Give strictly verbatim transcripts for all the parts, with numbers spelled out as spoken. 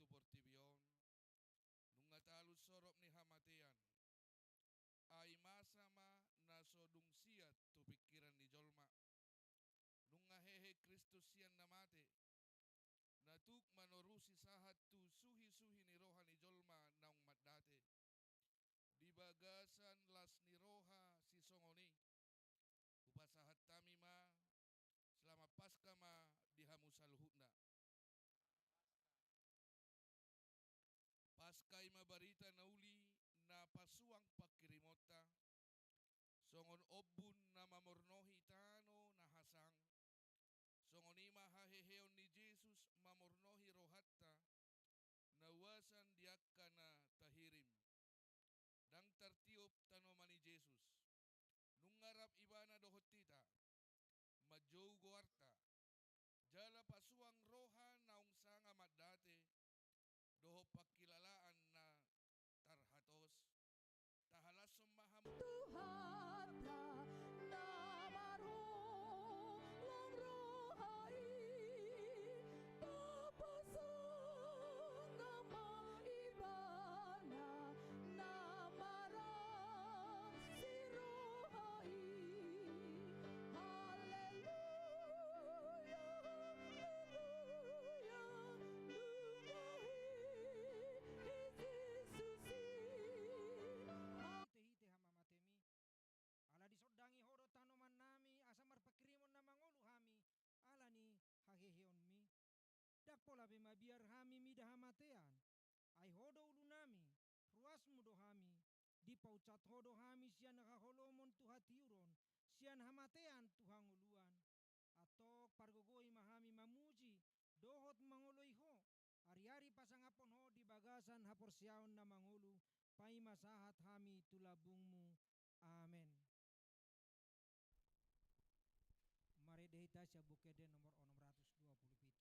tu portibi on, nunga talus sorop ni hamatean. Ai masa ma na so dung siat tu pingkiran ni jolma. Nunga hehe Kristus sian na mate, na tuk manorusi sahat tu suhi-suhi ni roha ni jolma naung mandate. Di bagasan las ni roha sisongon i, hupasahat hami ma, selamat Paskah ma di hamu saluhutna. Paskah i ma barita na uli na pasuang pangkirimonta, songon ombun na mamornohi tano na hasang. Songon i ma haheheon ni Jesus mamornohi rohanta, na uasan di angka na tahirim. Ndang tartiop tanoman ni Jesus. Nunga rap ibana dohot hita, manjou goarta, jala pasuang roha naung sanga mandate, dohot pangkilalaan na tarhatos. Tahalashon ma hamu. Tuhanta na marholong roha i, tapasangap ma ibana na marasi roha i. Haleluya, haleluya, nunga hehe Jesus i. Hite-hite hamamatemi, ala disondangi Ho do tanomannami, asa marpangkirimon na mangolu hami, ala ni haheheonmi. Ndang pola be mabiar hami mida hamatean, ai Ho do ulunami, ruasmu do hami, dipaunsat Ho do hami sian haholomon tu hatiuron, sian hamatean tu hangoluan. Antong pargogoi ma hami mamuji, dohot mangoloi Ho, ari-ari pasangaphon Ho di bagasan haporseaon na mangolu, paima sahat hami tu lambungmu. Amen. Marende hita sian Buku Ende nomor onom ratus dua puluh pitu.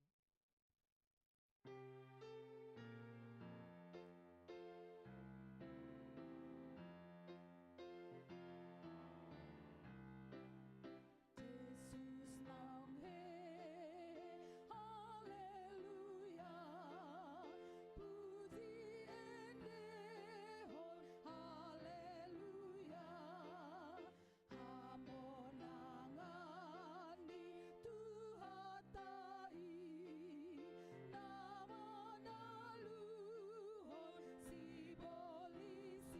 Jesus naung hehe, haleluya. Puji endehon, haleluya. Hamonangan ni Tuhanta i, na manaluhon sibolis i.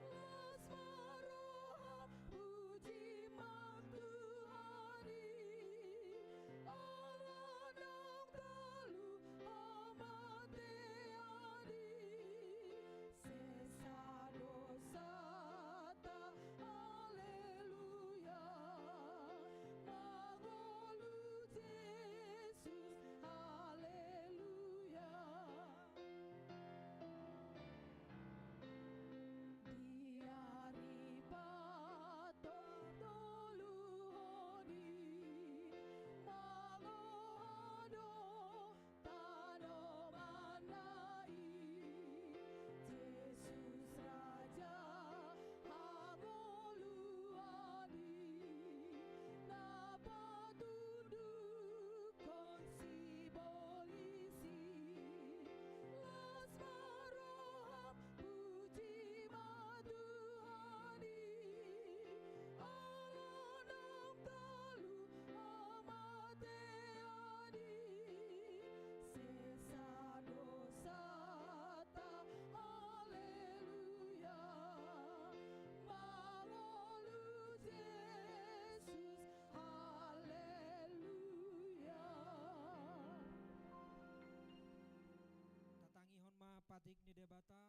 Las ma roham, puji ma Tuhan i, ala naung talu hamatean i. Sesa dosanta, haleluya. Mangolu Jesus, haleluya. Di ari patoldohon i, mangolu do tanomanna i, Jesus Raja hangoluan i, na patundukhon sibolis i. Las ma roham, puji ma Tuhan i, ala naung talu hamatean i. Sesa dosanta, haleluya. Mangolu Jesus, haleluya. Tatangihon ma patik ni Debata.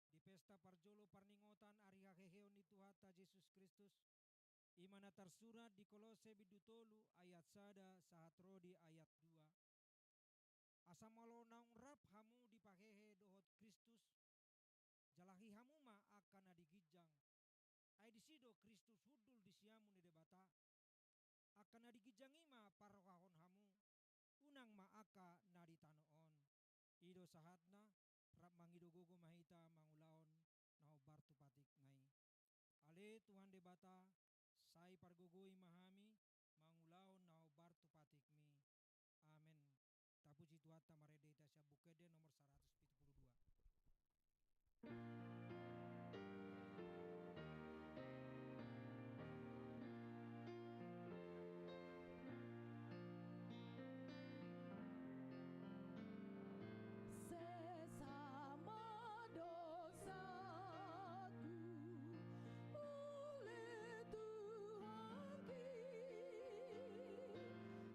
Di pesta parjolo parningotan ari haheheon ni Tuhanta Jesus Kristus, i ma na tarsurat di Kolose bindu tolu ayat sada sahat ro di ayat dua. Asa molo naung rap hamu dipahehe dohot Kristus, jalahi hamu ma angka na di ginjang. Ai disi do Kristus hundul di siamun ni Debata. Angka na di ginjang i ma parrohahon hamu, unang ma angka na di tano on. I do sahatna, rap mangido gogo ma hita mangulahon na hombar tu patikna i. Ale Tuhan Debata, sai pargogoi ma hami mangulahon na hombar tu patikmi. Amen. Tapuji Tuhan. Buku Ende nomor saratus pitu pulu dua. Sesa ma dosaku, ule Tuhanki,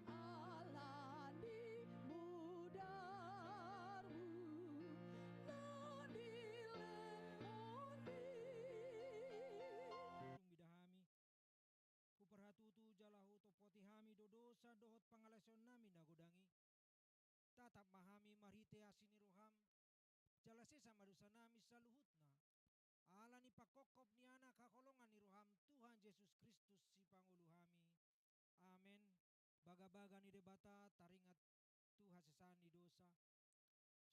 ala ni mudarmu na nilehonmi. Tung mida hami, huparhatutu jala hutopoti hami do dosa dohot pangalaosion nami na godang i. Tatap ma hami marhite asi ni roham, jala sesa ma dosa nami saluhutna, ala ni pangkophop ni Anak haholongan ni roham, Tuhan Jesus Kristus, Sipangolu hami. Amen. Bagabaga ni Debata taringot tu hasesaan ni dosa.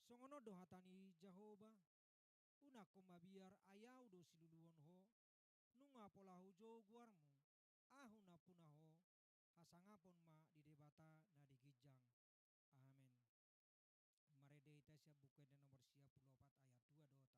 Songon on do hata ni Jahowa: Unang ho mabiar, ai Ahu do siluluhon ho. Nunga pola hujou goarmu, Ahu nampuna ho, hasangapon ma di Debata na di ginjang. Amen. Marende hita sian Buku Ende nomor sia pulu opat, ayat dua dohot ayat tolu.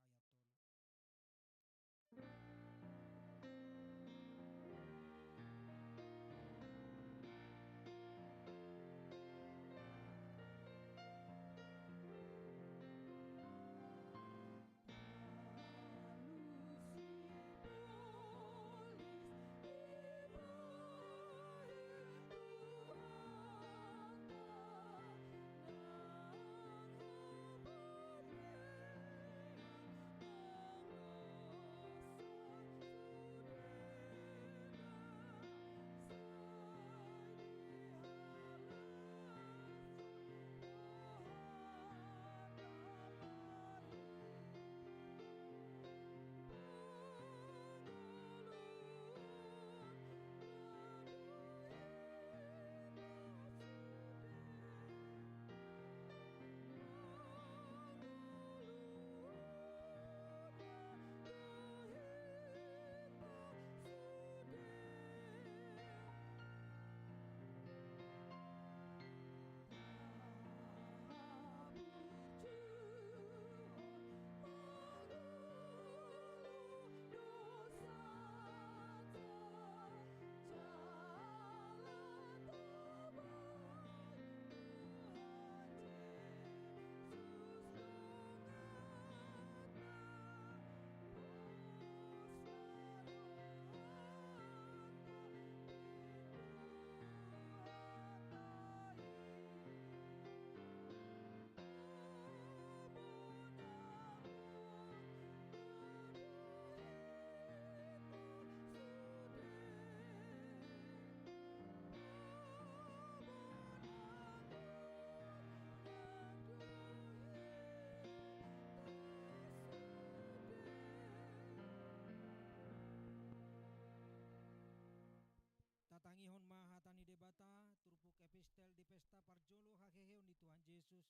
Tatangihon ma hata ni Debata, turpuk epistel di pesta parjolo haheheon ni Tuhan Jesus.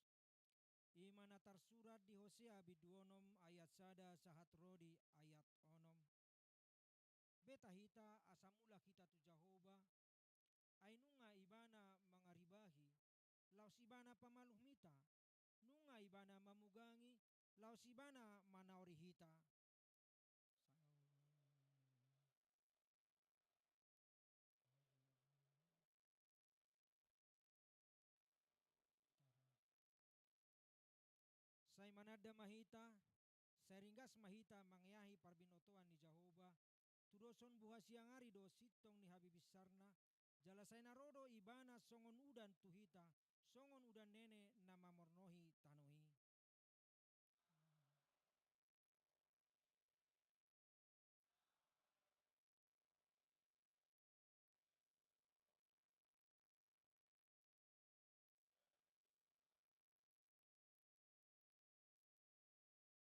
I ma na tarsurat di Hosea bindu onom ayat sada sahat ro di ayat onom. Beta hita asa mulak hita tu Jahowa, ai nunga Ibana mangaribahi, laos Ibana pamalum hita, nunga Ibana mamugangi, laos Ibana manaori hita. Sai mananda ma hita, sai ringgas ma hita mangeahi parbinotoan ni Jahowa, tudoshon buha siang ari do sintong ni habibinsarna, jala sai na ro do Ibana songon udan tu hita, songon udan nene na mamornohi tano i.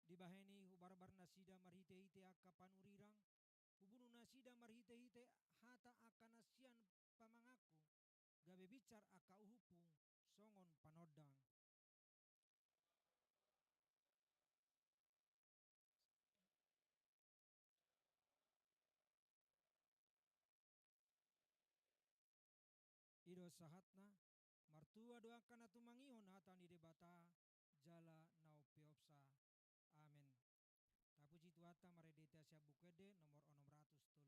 Dibahen i hubarbar nasida marhitehite angka panurirang, hubunu nasida marhitehite hata angka na sian pamanganku, gabe binsar angka uhumhu songon panondang. I do sahatna. Martua do angka na tumangihon hata ni Debata, jala na umpeopsa. Amen. Tapuji Tuhanta, marende hita sian Buku Ende nomor onom ratus tolu pulu tolu.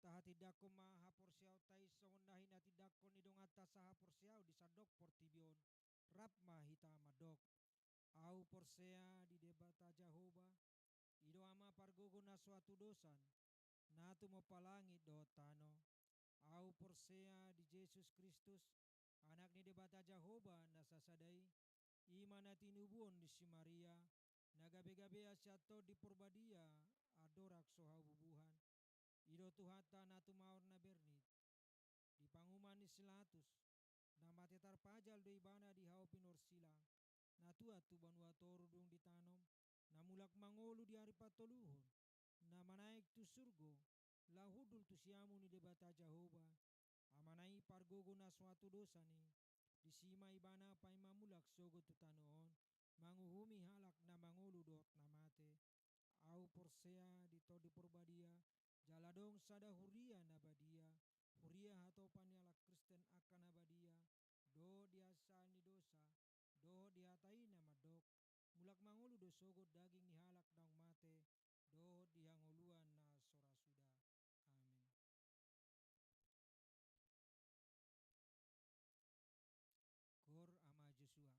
Tahatindangkon ma haporseaonta i songon na hinatindangkon ni donganta sahaporseaon di sandok portibi on. Rap ma hita mandok. Ahu porsea di Debata Jahowa, i do Ama pargogo na so hatudosan, na tumompa langit dohot tano. Ahu porsea di Jesus Kristus, Anak ni Debata Jahowa na sasada i, i ma na tinubuhon ni si Maria, na gabe-gabea sian Tondi Porbadia, andorang so habubuhan. I do Tuhanta na tumawar na bernit. Di panguhuman ni si Latus, na mate tarpajal do ibana di hau pinorsila, na tuat tu banua toru dung ditanom, na mulak mangolu di ari patoluhon, na manaek tu surgo, laho hundul tu siamun ni Debata Jahowa, Amana i pargogo na so hatudosan i, disi ma ibana paima mulak sogot tu tano on, manguhumi halak na mangolu dohot na mate. Ahu porsea di Tondi Porbadia, jala adong sada huria na badia, huria hatopan ni halak Kristen angka na badia, dohot di hasesaan ni dosa, dohot di hata i na mandok, mulak mangolu do sogot daging ni halak naung mate, dohot di hangoluan na so ra suda. Amen. Koor Ama Josua.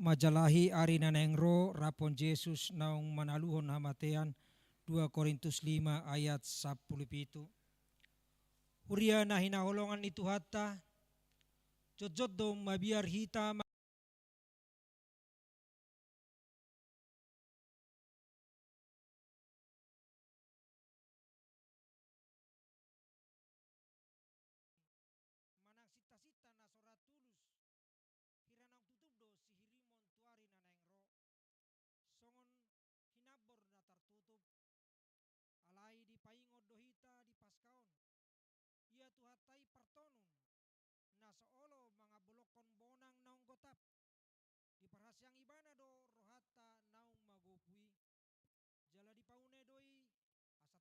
Manjalahi ari na naeng ro, rap dohot Jesus naung manaluhon hamatean, dua Korintus lima ayat sampulu pitu. Huria na hinaholongan ni Tuhanta, jotjot do mabiar hita ma- Manang sintasinta na so ra tulus, hira naung tutup do sihirimon tu ari na naeng ro, songon hinambor na tartutup. Alai dipaingot do hita di Paska on, ia Tuhanta i partonun, na so olo mangambolongkon bonang naung gotap. Diparhasiang Ibana do rohanta naung magopu i, jala dipaune do i,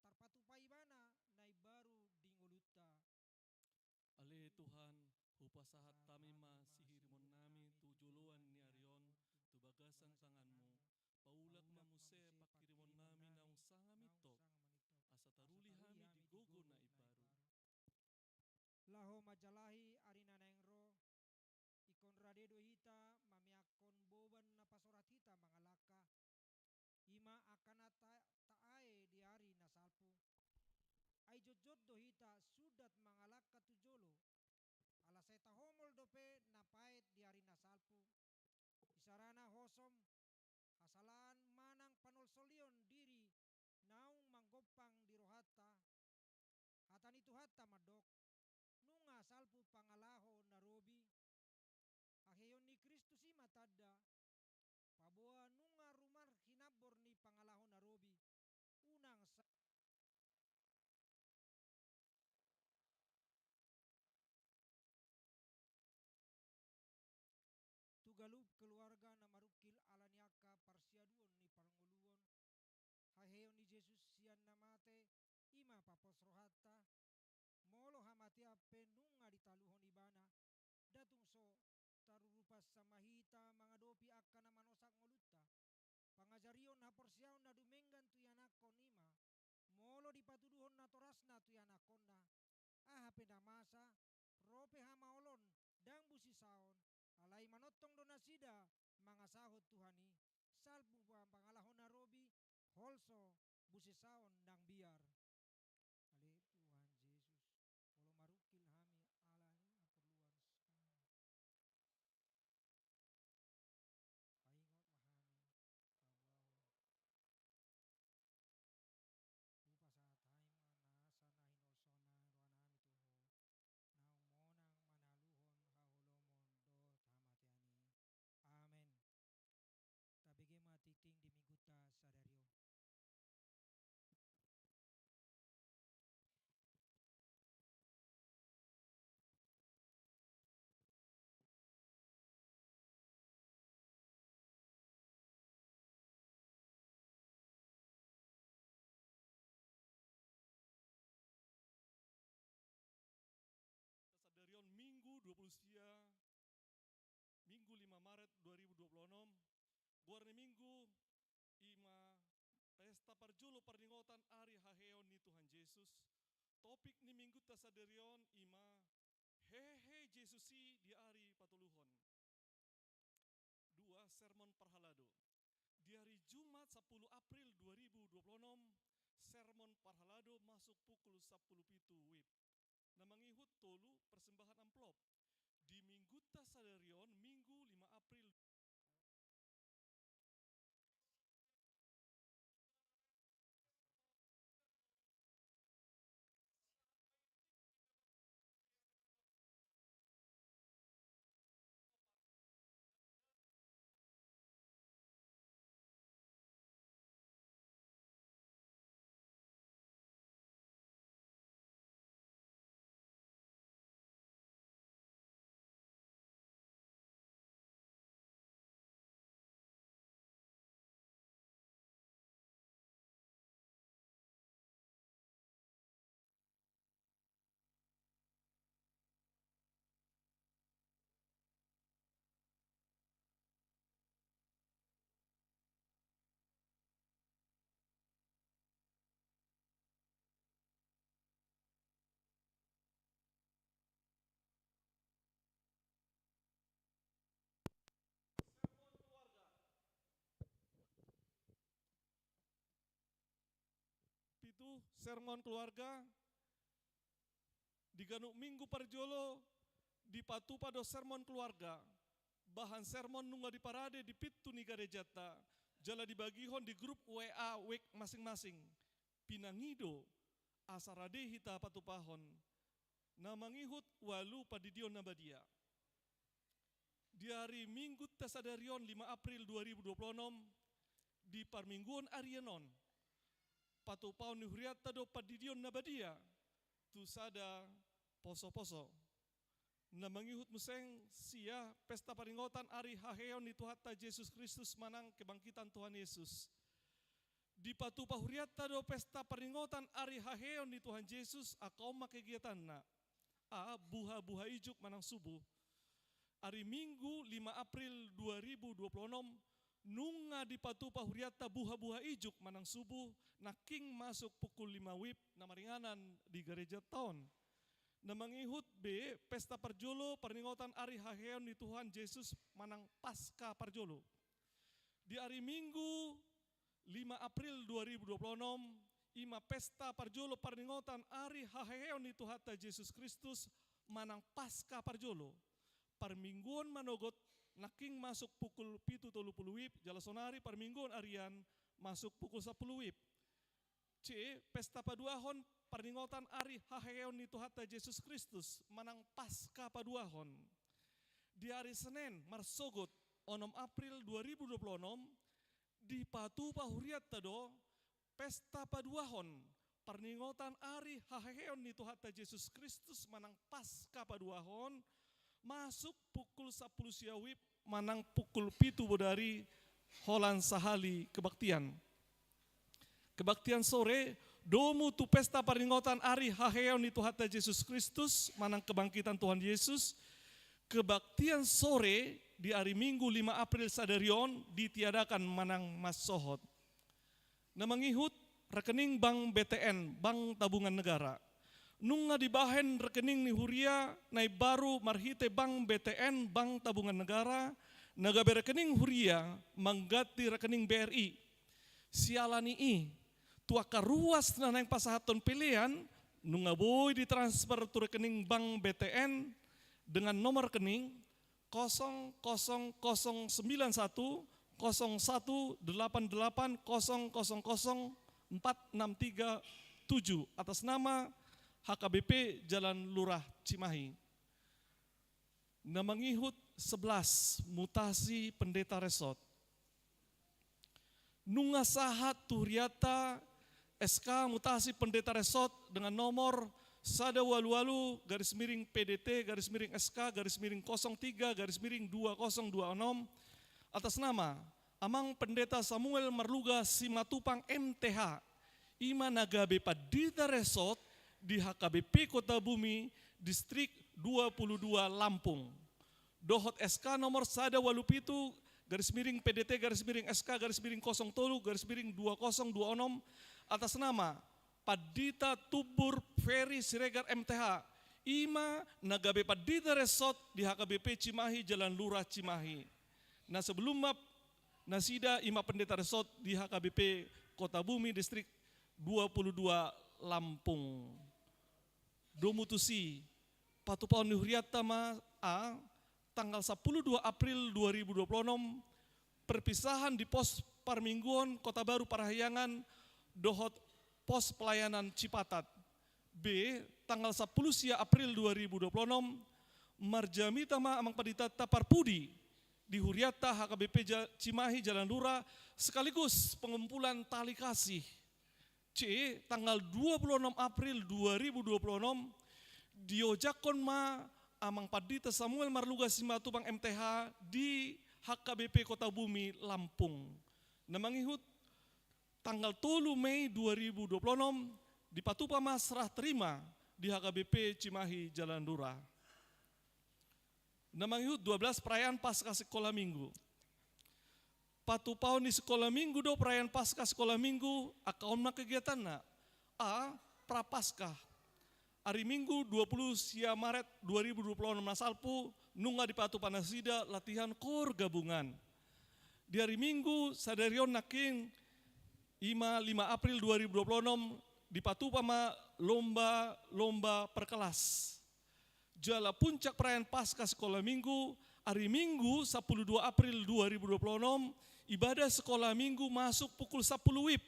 asa tarpatupa Ibana na imbaru di ngolunta. Ale Tuhan, hupasahat hami ma sihirimonnami tu joloan ni ari on, tu bagasan tanganmu. Paulak ma muse panghirimonnami naung sanga mintop, asa taruli hami di gogo na imbaru. Laho manjalahi ari na naeng ro, ingkon rade do hita mameakkon boban na pasorat hita mangalangka, i ma angka na ta-, taae di ari na salpu. Ai jotjot do hita sundat mangalangka tu jolo, ala sai tahomol dope na paet di ari na salpu. Isarana hosom, hasalaan manang panolsolion diri naung manggompang di rohanta. Hata ni Tuhanta mandok, nunga salpu pangalaho na robi. Haheion ni Kristus i ma tanda, paboa nunga rumar hinambor ni pangalaho na robi, unang sa- Tu ganup keluarga na marungkil ala ni angka parsiaduon ni parngoluon, haheion ni Jesus sian na mate, i ma papos rohanta, molo hamatean pe nunga ditaluhon Ibana, ndang tung so tarurupan sama hita mangadopi angka na manosak ngolunta. Pangajarion haporseaon na dumenggan tu ianakhon i ma, molo dipatuduhon natorasna tu ianakhonna, aha pe na masa, ro pe hamaolon, ndang busisaon, alai manongtong do nasida mangasahon Tuhan i, salpu ma pangalaho na robi, holso busisaon nang biar. Ale Tuhan Jesus, molo marungkil hami ala ni haporluan sa- Paingot ma hami, paboa ho. Hupasahat hami ma nasa na hinolsona rohanami tu ho, naung monang manaluhon haholomon dohot hamatean i. Amen. Tabege ma tingting di Minggunta sadari on. Sadari on Minggu dua puluh sia, Minggu lima Maret dua ribu dua puluh enam, goar ni Minggu i ma pesta parjolo parningotan ari haheion ni Tuhan Jesus. Topik ni Minggunta sadari on i ma hehe Jesus i di ari patoluhon. Dua, sermon parhalado. Di ari Jumat sapuluh April dua ribu dua puluh enam, sermon parhalado masuk pukul sapuluh pitu wib. Na mangihut tolu, persembahan amplop. Di Minggunta sadari on, Minggu lima April. Sermon keluarga. Di ganup minggu parjolo dipatupa do sermon keluarga. Bahan sermon nunga diparade di pintu ni garejanta, jala dibagihon di grup W A wik masing-masing. Pinangido asa rade hita patupahon. Na mangihut ualu pandidion na badia. Di ari Minggunta sadari on, lima April dua ribu dua puluh enam, di parmingguon arian on, patupaon ni hurianta do pandidion na badia tu sada poso-poso. Na mangihut muse sia pesta paringotan ari haheheon ni Tuhanta Jesus Kristus manang kebangkitan Tuhan Yesus. Dipatupa hurianta do pesta paringotan ari haheheon ni Tuhan Jesus, angka on ma kegiatanna. A, buha-buha ijuk manang subuh. Ari Minggu lima April dua ribu dua puluh enam, nunga dipatupa hurianta buha-buha ijuk manang subuh, nangkin masuk pukul lima wib na maringanan di garejanta on. Na mangihut be pesta parjolo paringotan ari haheheon ni Tuhan Jesus manang Paska parjolo. Di ari Minggu lima April dua ribu dua puluh enam, i ma pesta parjolo paringotan ari haheheon ni Tuhanta Jesus Kristus manang Paska parjolo. Parmingguon manogot nangkin masuk pukul pitu tolu pulu wib, jala sonari parmingguon arian masuk pukul sapulu wib. C, pesta paduahon paringotan ari haheheon ni Tuhanta Jesus Kristus manang Paska paduahon. Di ari Senen marsogot onom April dua ribu dua puluh enam, dipatupa hurianta do pesta paduahon paringotan ari haheheon ni Tuhanta Jesus Kristus manang Paska paduahon, masuk pukul sapulu sia wib manang pukul pitu bodari, holan sahali kebaktian. Kebaktian sore, domu tu pesta paringotan ari haheheon ni Tuhanta Jesus Kristus manang kebangkitan Tuhan Yesus. Kebaktian sore di ari Minggu lima April sadari on ditiadakan manang mansohot. Na mangihut rekening bank B T N, Bank Tabungan Negara. Nunga dibahen rekening ni huria na imbaru marhite bank B T N, Bank Tabungan Negara, na gabe rekening huria mangganti rekening B R I. Siala ni i, tu angka ruas na naeng pasahathon pelean, nunga boi ditransfer tu rekening bank B T N dengan nomor rekening kosong kosong kosong sembilan satu kosong satu delapan delapan kosong kosong kosong empat enam tiga tujuh, atas nama H K B P Jalan Lurah Cimahi. Na mangihut sebelas, mutasi pendeta resort. Nunga sahat tu hurianta S K mutasi pendeta resort dengan nomor sada ualu ualu garis miring P D T garis miring S K garis miring kosong tiga garis miring dua kosong dua enam, atas nama Amang Pendeta Samuel Marluga Simatupang M T H, i ma na gabe pandita resort di H K B P Kota Bumi, Distrik dua puluh dua Lampung. Dohot S K nomor sada ualu pitu garis miring P D T garis miring S K garis miring kosong tolu garis miring dua kosong dua onom, atas nama Pandita Tumbur Ferry Siregar M T H, i ma na gabe pandita resort di H K B P Cimahi, Jalan Lurah Cimahi. Na sebelum ma nasida i ma pendeta resort di H K B P Kota Bumi, Distrik dua puluh dua Lampung. Domu tusi, patupaon ni hurianta ma, a, tanggal sapuluh dua April dua ribu dua puluh enam, perpisahan di pos parmingguon Kota Baru Parahyangan dohot pos pelayanan Cipatat. B, tanggal sapuluh sia April dua ribu dua puluh enam, marjamita ma Amang Panditanta parpudi di hurianta H K B P Ja-, Cimahi Jalan Lurah, sekaligus pengumpulan tali kasih. C, tanggal dua puluh enam April dua ribu dua puluh enam, diojakhon ma Amang Pandita Samuel Marluga Simatupang M T H di H K B P Kota Bumi, Lampung. Na mangihut tanggal tolu Mei dua ribu dua puluh enam, dipatupa ma serah terima di H K B P Cimahi Jalan Lurah. Na mangihut dua belas, perayaan Paskah Sekolah Minggu. Patupaon ni Sekolah Minggu do perayaan Paskah Sekolah Minggu, angka on ma kegiatanna. A, Prapaskah. Ari Minggu dua puluh sia Maret dua ribu dua puluh enam na salpu, nunga dipatupa nasida latihan koor gabungan. Di ari Minggu sadari on nangkin, i ma lima April dua ribu dua puluh enam, dipatupa ma lomba-lomba per kelas. Jala puncak perayaan Paskah Sekolah Minggu, ari Minggu, sampulu dua April dua ribu dua puluh enam, ibadah Sekolah Minggu masuk pukul sampulu WIB.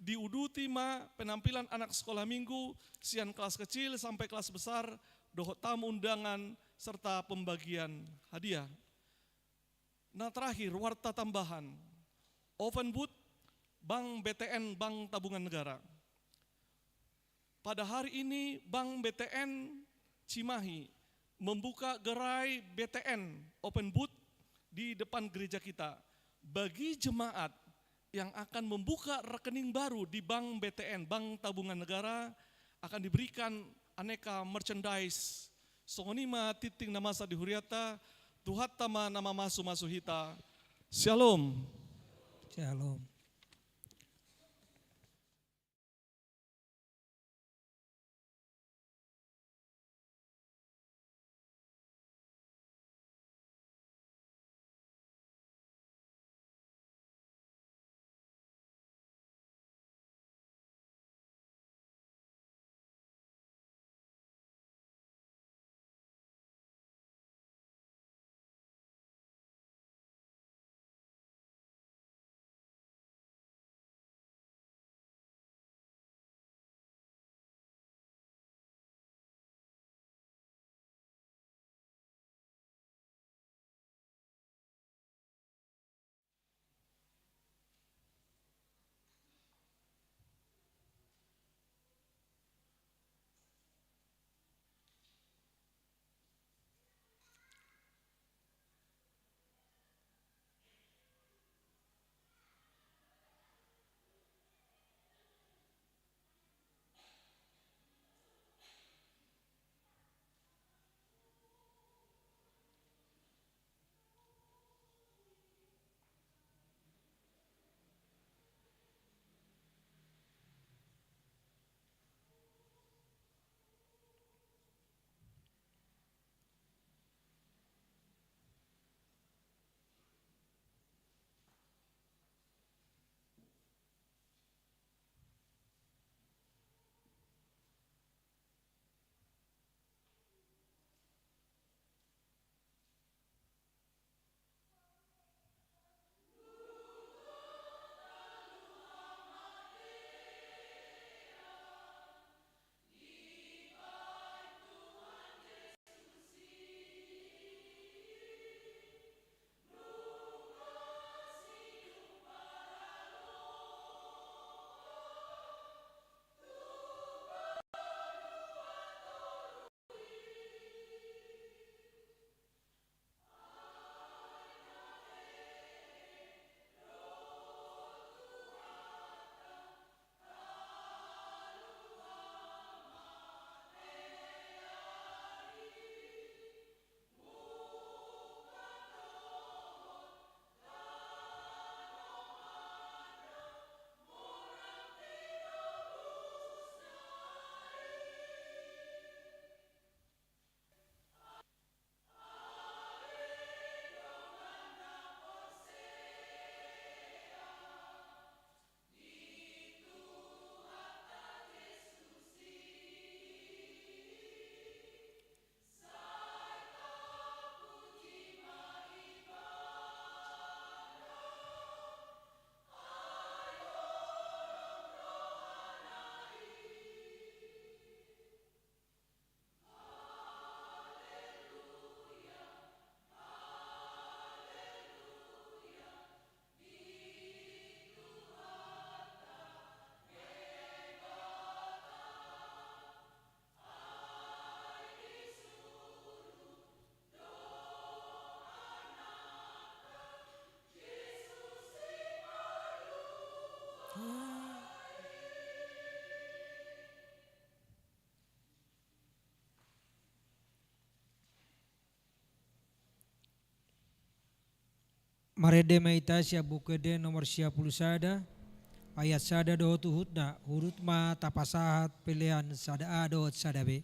Diuduti ma penampilan anak Sekolah Minggu, sian kelas kecil sampai kelas besar, dohot tamu undangan, serta pembagian hadiah. Na terakhir, warta tambahan. Open booth Bank B T N, Bank Tabungan Negara. Pada hari ini, Bank B T N Cimahi membuka gerai B T N open booth di depan gereja kita. Bagi jemaat yang akan membuka rekening baru di Bank B T N, Bank Tabungan Negara, akan diberikan aneka merchandise. Songon i ma tingting na masa di hurianta, Tuhanta ma na mamasu-masu hita. Syalom. Syalom. Marende ma hita sian Buku Ende nomor sia pulu sada, ayat sada dohot uhutna, hurut ma tapasahat pelean sada A dohot sada B.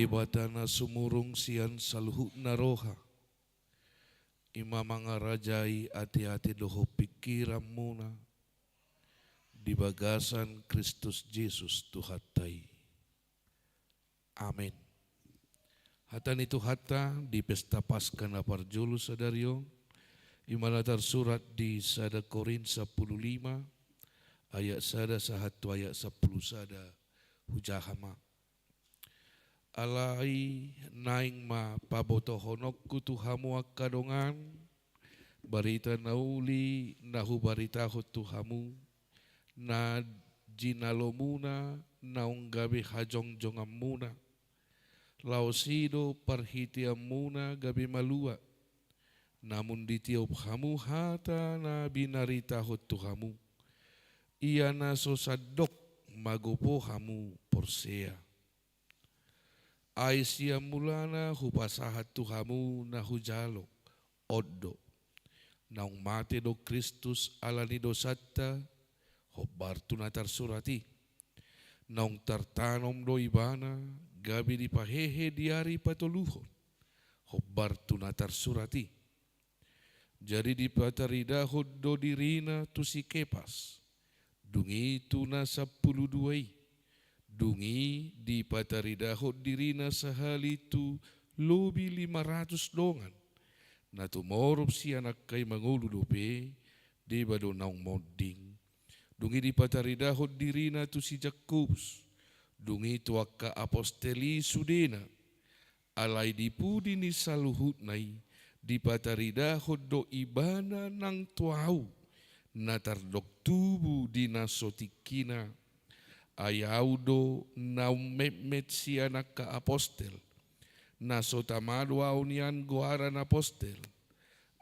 Debata na sumurung sian saluhutna roha, i ma mangarajai ateate dohot pingkiranmuna di bagasan Kristus Jesus Tuhanta i. Amen. Hata ni Tuhanta di pesta Paskah na parjolo sadari on, i ma na tarsurat di sada Korint sampulu lima, ayat sada sahat tu ayat sampulu sada, hujaha ma. Alai naeng ma pabotohononku tu hamu angka dongan, barita na uli na hubaritahon tu hamu, na jinalomuna naung gabe hajongjonganmuna. Laos i do parhiteanmuna gabe malua. Namun ditiop hamu hata na binaritahon tu hamu, ia na so sandok magopo hamu porsea. Ai sian mulana hupasahat tu hamu na hujalo, on do: Naung mate do Kristus ala ni dosanta, hombar tu na tarsurat i. Naung tartanom do Ibana, gabe dipahehe di ari patoluhon, hombar tu na tarsurat i. Jadi dipataridahon do dirina tu si Kepas, dung i tu na sampulu dua i. Dung i dipataridahon dirina sahali tu lobi lima ratus dongan, na tumorop sian angka i mangolu dope, deba do naung monding. Dung i dipataridahon dirina tu si Jakobus, dung i tu angka apostel i sudena. Alai di pudi ni saluhutna i dipataridahon do Ibana nang tu ahu, na tardok tubu di na so tingkina. Ai ahu do naung metmet sian angka apostel, na so tama do ahu nian goaran apostel,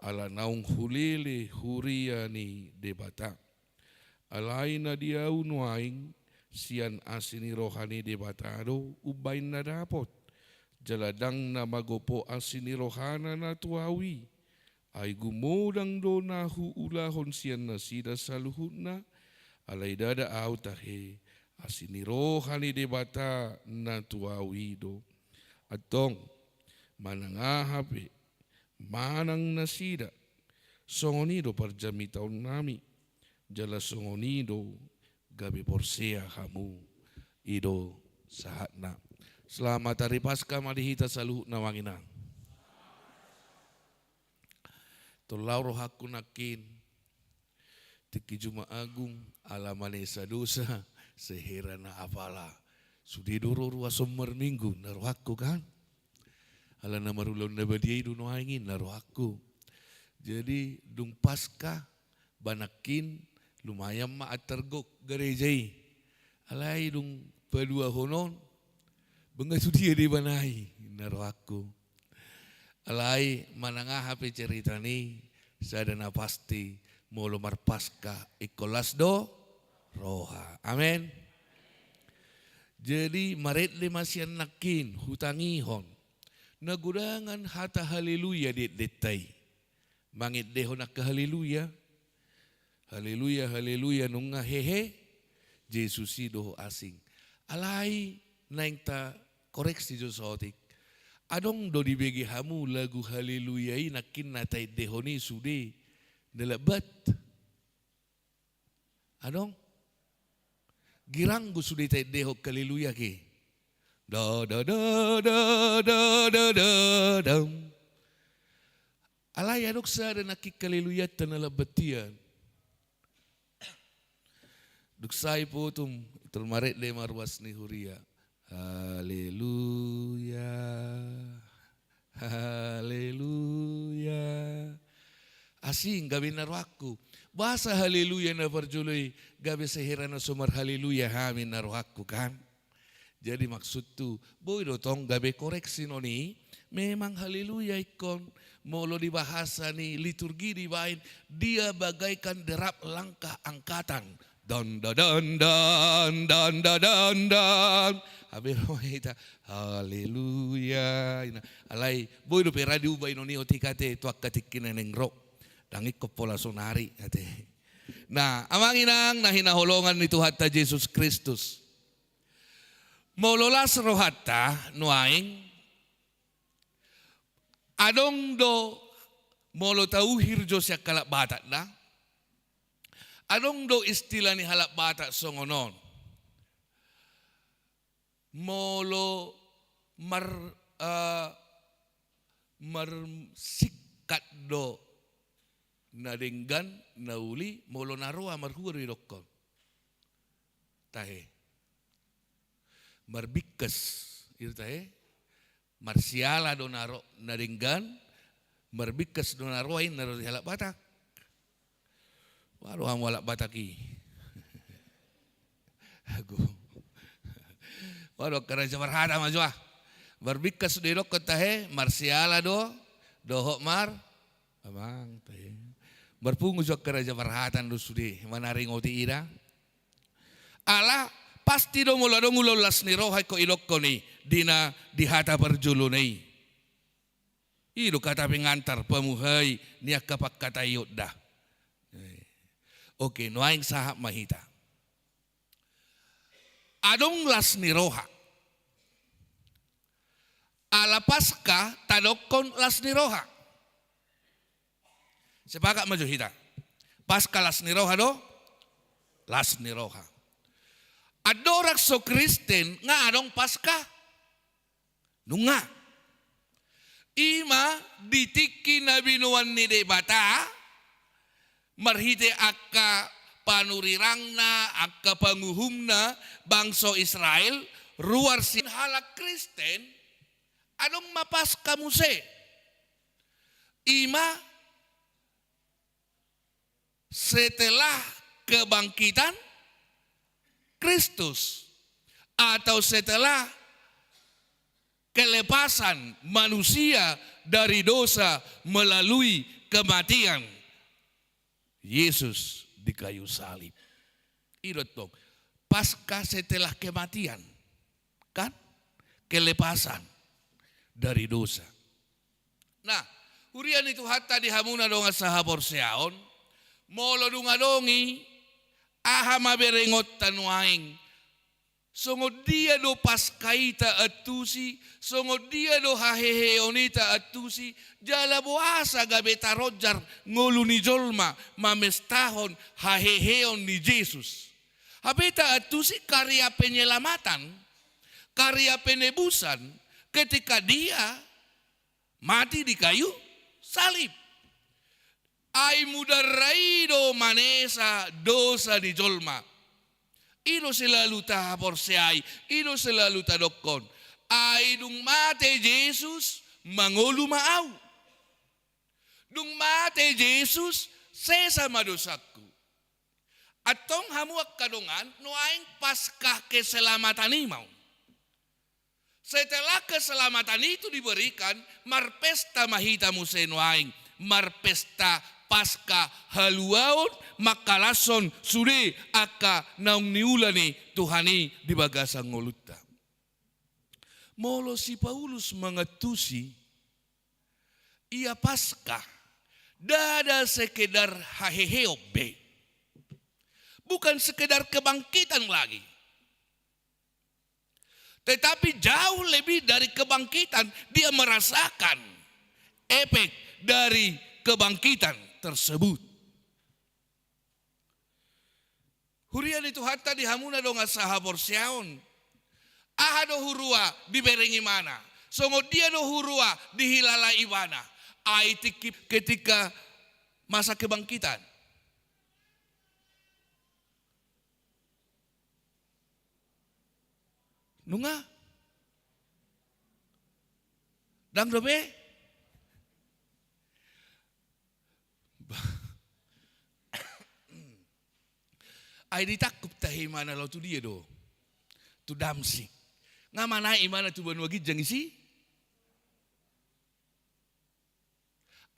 ala naung hulele huria ni Debata. Alai na di ahu nuaeng, sian asi ni roha ni Debata do umbaen na dapot, jala ndang na magopo asi ni rohana na tu ahu i. Ai gumodang do na huulahon sian nasida saluhutna, alai ndada ahu tahe, asi ni roha ni Debata na tu ahu i do. Antong, manang aha pe manang nasida, songon i do parjamitaonnami, jala songon i do gabe porsea hamu. I do sahatna. Selamat Hari Paskah ma di hita saluhutna, amang inang. Tolhas rohangku nangkin, tingki Jumat Agung, ala manesa dosa, sehera na apala. Sude do ro ruas on marminggu, na rohangku kan? Ala na marulaon na badia i do nuaeng i, na rohangku. Jadi, dung Paskah, ba nangkin, lumayan ma antar gok gareja i. Alai dung paduahon on, ba nga tu dia deba nai, na rohangku. Alai manang aha pe cerita ni, sada na pasti, molo marpaskah ingkon las do roha. Amen. Jadi, marende ma sian nangkin, hutangihon. Na godangan hata haleluya di endenta i. Mangendehon angka haleluya. Haleluya, haleluya, nunga hehe, Jesus i dohot asing. Alai naeng takoreksi jo saotik. Adong do dibege hamu lagu haleluya i nangkin na taendehon i sude na lambat? Adong? Girang do sude taendehon haleluya ke. Da, da, da, da, da, da, da, dam. Alai adong sada nangkin haleluyanta na lambat hian. Dung sae ipotum, tor marende ma ruas ni huria. Haleluya. Haleluya. Asing gabe na rohangku. Boasa haleluya na parjolo i gabe sehera na so marhaleluya hami na rohangku kan? Jadi maksudhu, boi do tong gabe koreksi non i, memang haleluya ingkon, molo di bahasa ni liturgi dibaen, dia bagaikan derap langkah angkatan. Dan, da, dan, dan, dan, da, dan, dan. Hape ro hita, haleluya. Ina, alai, boi dope ra diuba i non i otik ate, tu angka tingki na naeng ro. Ndang ingkon pola sonari ate. Nah, amang inang, na hinaholongan ni Tuhanta Jesus Kristus. Molo las rohanta nuaeng, adong do, molo tauhir jo sian halak Batak da, adong do istilah ni halak Batak songon on. Molo mar-, eh, marsingkat do na denggan, na uli, molo na roa marhua do idokkon. Tahe. Marbingkas, i do tahe. Marsiala do na ro-, na denggan, marbingkas do na roa, i na ro di halak Batak. Waduh, hamu halak Batak i. Agu. Waduh, angka raja parhata ma jo ah. Marbingkas do idokkon tahe, marsiala do, dohot mar-, amang tahe. Marpungu jo angka raja parhata do sude, manaringoti i da. Ala, pasti do molo adong ulaon las ni roha ingkon idokkon i, di na, di hata parjolo na i. I do kata pengantar, pamuhai ni angka pangkataion da. Oke, nuaeng sahat ma hita. Adong las ni roha. Ala Paska tadokkon las ni roha. Sepakat ma jo hita. Paska las ni roha do? Las ni roha. Andorang so Kristen, nga adong Paska? Nunga. I ma di tingki na binoan ni Debata, marhite angka panurirangna, angka panguhumna, bangso Israel, ruar sian halak Kristen, adong ma Paska muse. I ma setelah kebangkitan Kristus, atau setelah kelepasan manusia dari dosa melalui kematian Yesus di kayu salib. I do tong, Paska setelah kematian, kan? Kelepasan dari dosa. Nah, huria ni Tuhanta di hamuna dongan sahaporseaon, molo dung adong i, aha ma berengonta nuaeng? Songon dia do Paska i taantusi, songon dia do haheheon i taantusi, jala boasa gabe taronjar ngolu ni jolma mamestahon haheheon ni Jesus? Hape taantusi karya penyelamatan, karya penebusan, ketika dia mati di kayu salib. Ai mudarna i do manesa dosa ni jolma. I do selalu tahaporseai, i do selalu tadokkon. Ai dung mate Jesus, mangolu ma au. Dung mate Jesus, sesa ma dosangku. Antong hamu angka dongan, nuaeng Paskah keselamatan i ma on. Setelah keselamatan itu diberikan, marpesta ma hita muse nuaeng, marpesta Paskah haluaon, mangkalashon sude angka naung niula ni Tuhan i di bagasan ngolunta. Molo si Paulus mangantusi, ia Paskah, ndada sekedar haheheon be. Bukan sekedar kebangkitan lagi. Tetapi jauh lebih dari kebangkitan, dia merasakan efek dari kebangkitan tersebut. Huria ni Tuhanta di hamuna dongan sahaporseaon. Aha do huroa dibereng ibana? Songon dia do huroa dihilala ibana? Ai tingki ketika masa kebangkitan. Nunga? Ndang dope? Ai ditangkup tahe ibana laho tu dia do? Tu Damsyik. Nga manaek ibana tu banua ginjang isi?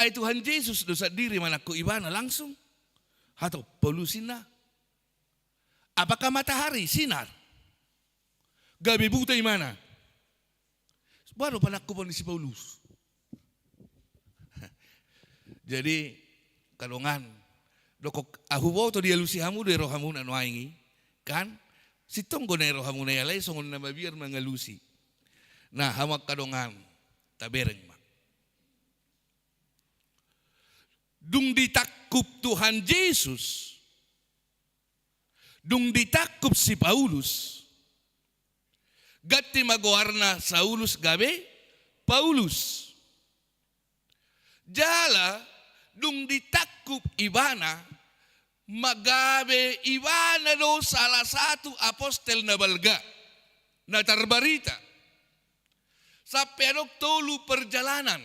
Ai Tuhan Jesus do sandiri manangkup ibana langsung. Hatop Paulus inna. Apakah matahari sinar? Gabe buta ibana. Boha do panangkupan ni si Paulus? Jadi, angka dongan, dokon ahu boto dialusi hamu do i rohamuna nuaeng i, kan? Sintong do na i rohamuna, alai songon na mabiar mangalusi. Nah, hamu angka dongan, tabereng ma. Dung ditangkup Tuhan Jesus, dung ditangkup si Paulus, ganti ma goarna Saulus gabe Paulus. Jala dung ditangkup ibana, ma gabe ibana do salah satu apostel na balga, na tarbarita. Sampe adong tolu perjalanan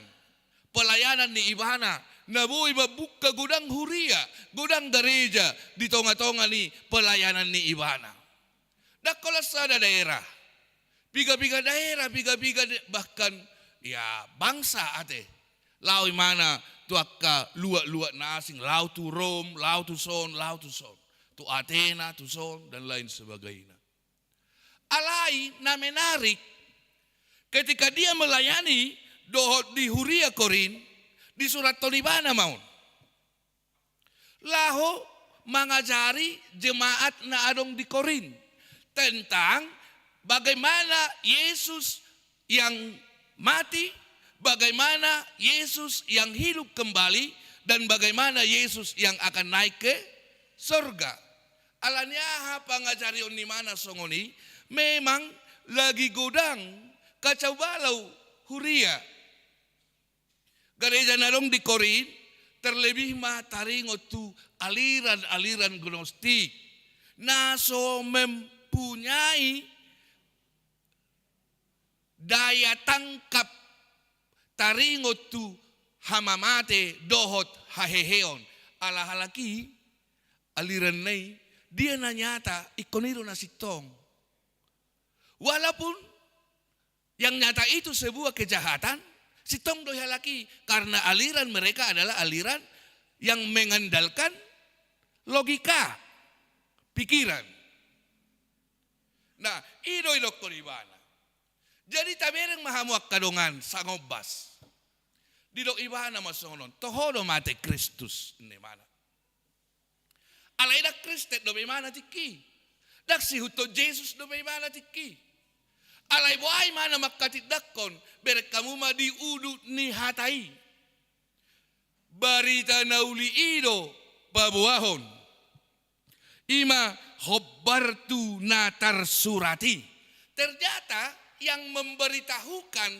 pelayanan ni ibana, na boi mambuka godang huria, godang gareja di tonga-tonga ni pelayanan ni ibana. Ndang holan sada daerah, piga-piga daerah, piga-piga de-, bahkan, ya, bangsa ate. Laho ibana tu angka luat-luat na asing, laho tu Rom, laho tu son, laho tu son, tu Atena, tu son, dan lain sebagainya. Alai na menarik, ketika dia melayani dohot di huria Korint, disurathon ibana ma on laho mangajari jemaat na adong di Korint tentang bagaimana Yesus yang mati, bagaimana Yesus yang hidup kembali, dan bagaimana Yesus yang akan naik ke sorga. Alani aha pangajarion ni ibana songon i? Memang lagi godang kacau balau huria, gareja na adong di Korint, terlebih ma taringot tu aliran-aliran gnostik na so mempunyai daya tangkap taringot tu hamamate dohot haheheon. Ala halak i, aliran na i, dia na nyata, ingkon i do na sintong. Walaupun yang nyata itu sebuah kejahatan, sintong do halak i, karena aliran mereka adalah aliran yang mengandalkan logika, pikiran. Nah, i do didokkon ibana. Jadi tabereng ma hamu angka dongan sangombas. Didok ibana ma songon on, toho do mate Kristus, ninna ibana. Alai ndang Kristen dope ibana tingki. Ndang siihuthon Jesus dope ibana tingki. Alai boha ibana mangkatindangkon, bereng hamu ma di udut ni hata i. Barita na uli i do paboahon. I ma hombar tu na tarsurat i. Ternyata yang memberitahukan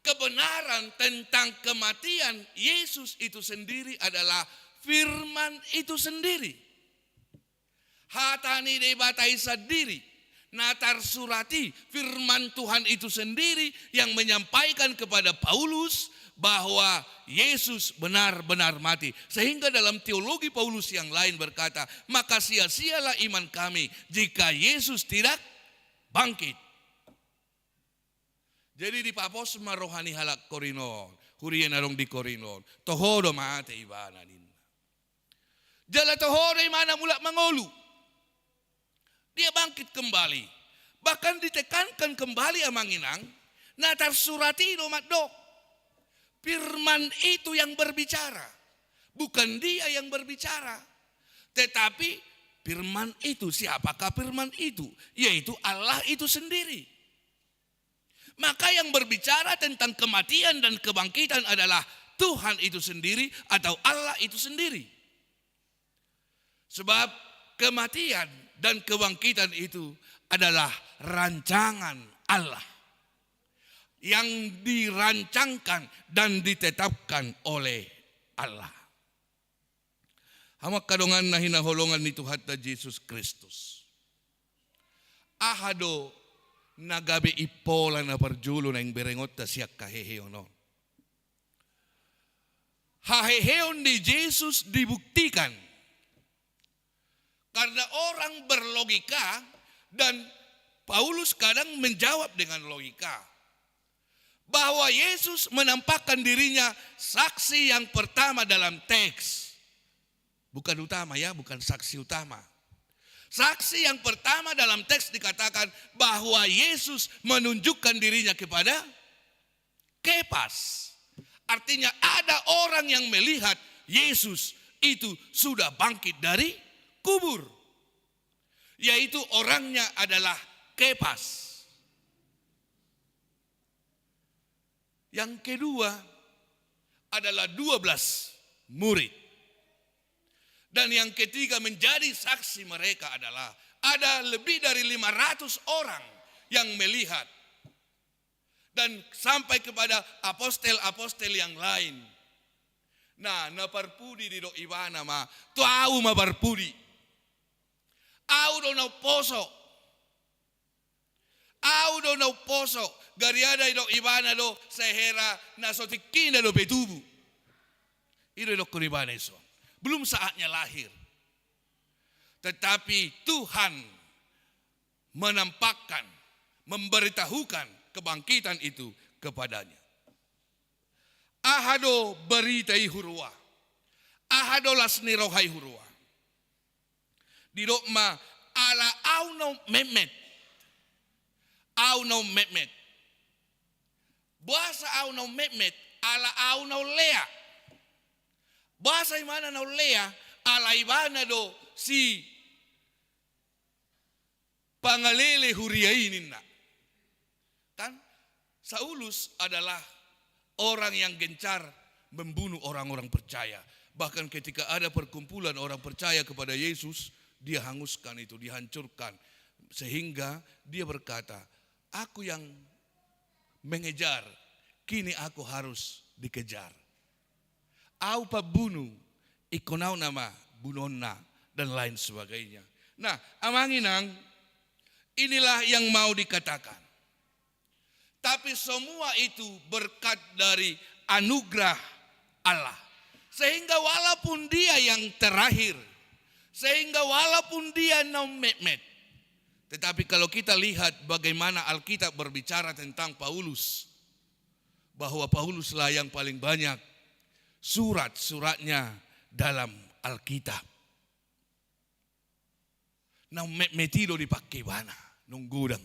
kebenaran tentang kematian Yesus itu sendiri adalah firman itu sendiri. Hata ni Debata i sandiri, na tarsurat i, firman Tuhan itu sendiri yang menyampaikan kepada Paulus bahwa Yesus benar-benar mati. Sehingga dalam teologi Paulus yang lain berkata, "Maka sia-sialah iman kami jika Yesus tidak bangkit." Jadi dipapos ma roha ni halak Korint on, huria na adong di Korint on. Toho do mate ibana, ninna. Jala toho do ibana mulak mangolu. Dia bangkit kembali. Bahkan ditekankan kembali, amang inang, na tarsurat i do mandok. Firman itu yang berbicara. Bukan dia yang berbicara. Tetapi firman itu, siapakah firman itu? Yaitu Allah itu sendiri. Maka yang berbicara tentang kematian dan kebangkitan adalah Tuhan itu sendiri atau Allah itu sendiri. Sebab kematian dan kebangkitan itu adalah rancangan Allah yang dirancangkan dan ditetapkan oleh Allah. Hamu angka dongan na hinaholongan ni Tuhanta Jesus Kristus. Aha do na gabe impola na parjolo naeng berengonta sian haheheon on? Haheheon ni Jesus dibuktikan. Karena orang berlogika dan Paulus kadang menjawab dengan logika. Bahwa Yesus menampakkan dirinya saksi yang pertama dalam teks. Bukan utama ya, bukan saksi utama. Saksi yang pertama dalam teks dikatakan bahwa Yesus menunjukkan dirinya kepada Kepas. Artinya ada orang yang melihat Yesus itu sudah bangkit dari kubur. yaitu orangnya adalah Kepas. Yang kedua adalah dua belas murid. Dan yang ketiga menjadi saksi mereka adalah ada lebih dari lima ratus orang yang melihat. Dan sampai kepada apostel-apostel yang lain. Nah, na parpudi didok ibana ma, tu ahu ma parpudi. Ahu do na umposo. Ahu do na umposo, gariada didok ibana do, sai hera na so tingkina dope tubu. I do didokkon ibana dison. Belum saatnya lahir. Tetapi Tuhan menampakkan, memberitahukan kebangkitan itu kepadanya. Aha do barita i huroha? Aha do las ni roha i huroha? Didok ma, ala ahu na ummetmet. Ahu na ummetmet. Boasa ahu na ummetmet? Ala ahu na umlea. Boasa ibana na umlea? Ala ibana do si pangalele huria i ninna. Kan Saulus adalah orang yang gencar membunuh orang-orang percaya. Bahkan ketika ada perkumpulan orang percaya kepada Yesus, dia hanguskan itu, dihancurkan. Sehingga dia berkata, "Aku yang mengejar, kini aku harus dikejar. Ahu pambunu, ingkon ahu nama bunuonna," dan lain sebagainya. Nah, amang inang, inilah yang mau dikatakan. Tapi semua itu berkat dari anugerah Allah. Sehingga walaupun dia yang terakhir, sehingga walaupun dia na ummetmet, tetapi kalau kita lihat bagaimana Alkitab berbicara tentang Paulus, bahwa Pauluslah yang paling banyak surat-suratnya dalam Alkitab. Na ummetmet i do dipangke ibana, naung godang.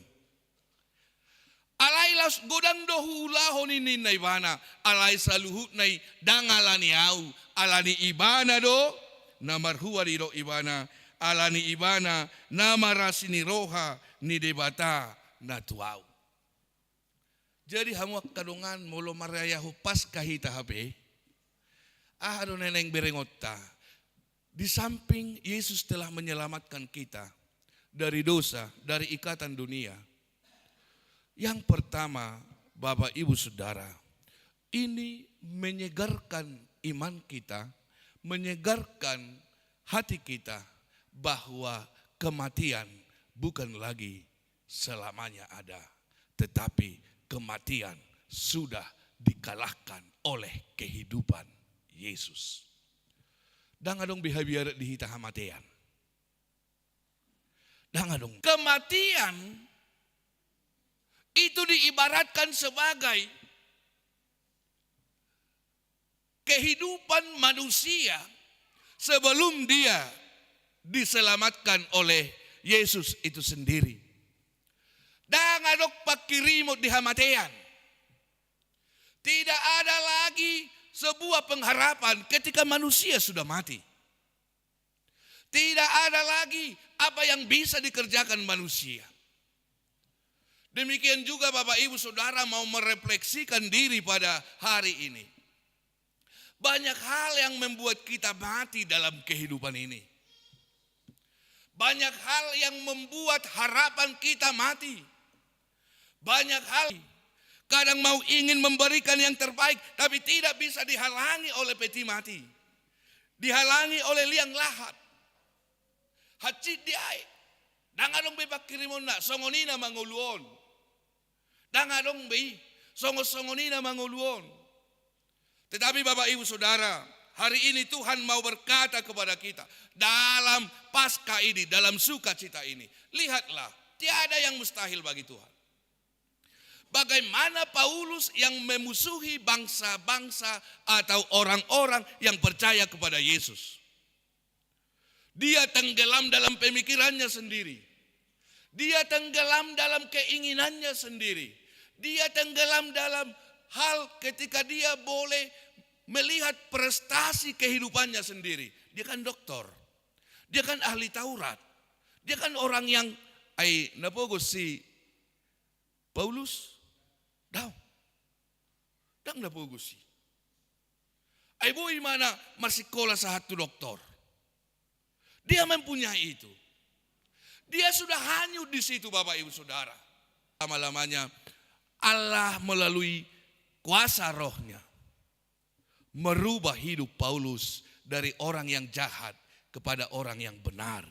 Alai laos godang do huulahon i ninna ibana, alai saluhutna i ndang ala ni ahu, ala ni Ibana do, na marhua didok ibana, ala ni Ibana na marasi ni roha ni Debata na tu ahu. Jadi hamu angka dongan, molo marayahon Paskah hita hape, aha do na naeng berengonta? Di samping Yesus telah menyelamatkan kita dari dosa, dari ikatan dunia, yang pertama, Bapak, Ibu, Saudara, ini menyegarkan iman kita, menyegarkan hati kita bahwa kematian bukan lagi selamanya ada, tetapi kematian sudah dikalahkan oleh kehidupan Yesus. Ndang adong be habiaran di hita hamatean. Ndang adong. Kematian itu diibaratkan sebagai kehidupan manusia sebelum dia diselamatkan oleh Yesus itu sendiri. Ndang adong pangkirimon di hamatean. Tidak ada lagi sebuah pengharapan ketika manusia sudah mati. Tidak ada lagi apa yang bisa dikerjakan manusia. Demikian juga Bapak, Ibu, Saudara mau merefleksikan diri pada hari ini. Banyak hal yang membuat kita mati dalam kehidupan ini. Banyak hal yang membuat harapan kita mati. Banyak hal kadang mau ingin memberikan yang terbaik, tapi tidak bisa dihalangi oleh peti mati. Dihalangi oleh liang lahat. Hansit di aek. Ndang adong be pangkirimonna, songon i na mangolu on. Ndang adong be i, songon-songon i na mangolu on. Tetapi Bapak, Ibu, Saudara, hari ini Tuhan mau berkata kepada kita, dalam Paskah ini, dalam sukacita ini, lihatlah, tiada yang mustahil bagi Tuhan. Bagaimana Paulus yang memusuhi bangsa-bangsa atau orang-orang yang percaya kepada Yesus? Dia tenggelam dalam pemikirannya sendiri. Dia tenggelam dalam keinginannya sendiri. Dia tenggelam dalam hal ketika dia boleh melihat prestasi kehidupannya sendiri. Dia kan doktor. Dia kan ahli Taurat. Dia kan orang yang, ai na pogos si Paulus? Daong. Ndang na pogos i. Ai boi ma na marsikola sahat tu doktor. Dia mempunyai itu. Dia sudah hanyut di situ, Bapak Ibu Saudara. Lama-lamanya Allah melalui kuasa Roh-Nya merubah hidup Paulus dari orang yang jahat kepada orang yang benar.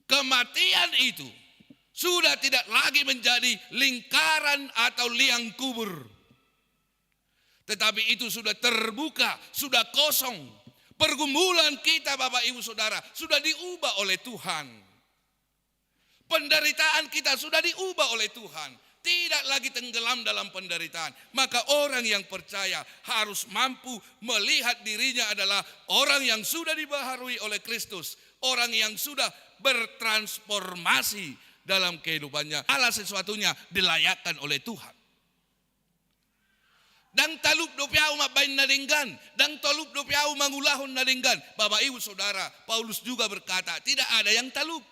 Kematian itu sudah tidak lagi menjadi lingkaran atau liang kubur, tetapi itu sudah terbuka, sudah kosong. Pergumulan kita, Bapak Ibu Saudara, sudah diubah oleh Tuhan. Penderitaan kita sudah diubah oleh Tuhan. Tidak lagi tenggelam dalam penderitaan. Maka orang yang percaya harus mampu melihat dirinya adalah orang yang sudah dibaharui oleh Kristus. Orang yang sudah bertransformasi dalam kehidupannya. Segala sesuatunya dilayakkan oleh Tuhan. Ndang talup dope ahu mambahen na denggan, ndang talup dope ahu mangulahon na denggan. Bapak Ibu Saudara, Paulus juga berkata, tidak ada yang talup.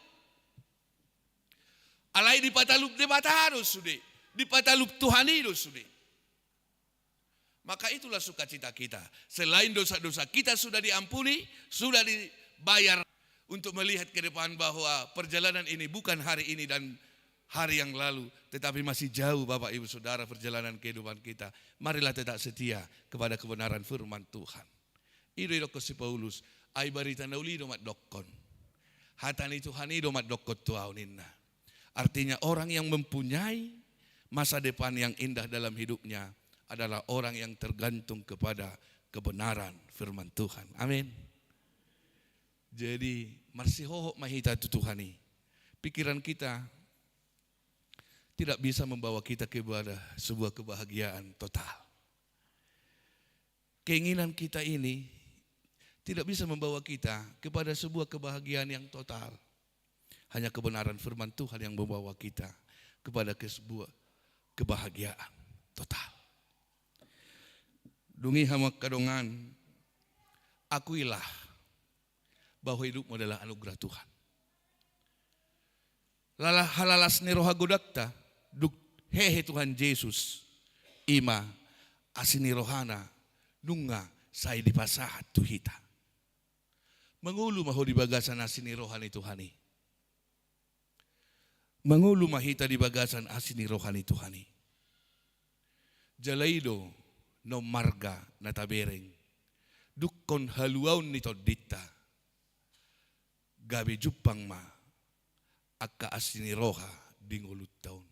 Alai dipatalup Debata do sude, dipatalup Tuhan i do sude. Maka itulah sukacita kita. Selain dosa-dosa kita sudah diampuni, sudah dibayar, untuk melihat ke depan bahwa perjalanan ini bukan hari ini dan hari yang lalu, tetapi masih jauh, Bapak Ibu Saudara, perjalanan kehidupan kita. Marilah tetap setia kepada kebenaran firman Tuhan. I do didokkon si Paulus, ai barita na uli do mandokkon. Hata ni Tuhan i do mandokkon tu ahu, ninna. Artinya, orang yang mempunyai masa depan yang indah dalam hidupnya adalah orang yang tergantung kepada kebenaran firman Tuhan. Amin. Jadi, marsihohot ma hita tu Tuhan i. Pikiran kita tidak bisa membawa kita kepada sebuah kebahagiaan total. Keinginan kita ini tidak bisa membawa kita kepada sebuah kebahagiaan yang total. Hanya kebenaran firman Tuhan yang membawa kita kepada ke-, sebuah kebahagiaan total. Dung i, hamu angka dongan, akuilah bahwa hidupmu adalah anugerah Tuhan. Lala-, halalas ni roha godangta, dung hehe Tuhan Jesus, i ma asi ni rohana nunga sai dipasahat tu hita. Mangolu ma ho di bagasan asi ni roha ni Tuhan i. Mangolu ma hita di bagasan asi ni roha ni Tuhan i. Jala i do naung marga na tabereng, dungkon haluaon ni tondinta, gabe jumpang ma angka asi ni roha di ngolunta on.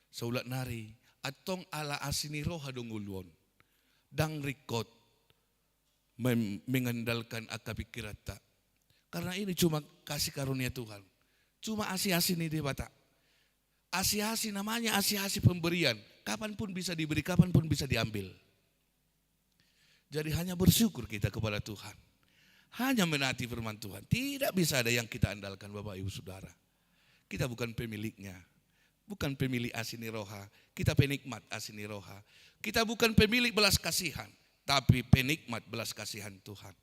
Saulak nari, antong ala asi ni roha do ngolu on, ndang ringkot mem-, mengandalkan angka pikiranta. Karena ini cuma kasih karunia Tuhan. Cuma asi-asi ni Debata. Asi-asi namanya, asi-asi pemberian. Kapan pun bisa diberi, kapan pun bisa diambil. Jadi hanya bersyukur kita kepada Tuhan. Hanya menaati firman Tuhan. Tidak bisa ada yang kita andalkan, Bapak Ibu Saudara. Kita bukan pemiliknya. Bukan pemilik asi ni roha. Kita penikmat asi ni roha. Kita bukan pemilik belas kasihan, tapi penikmat belas kasihan Tuhan.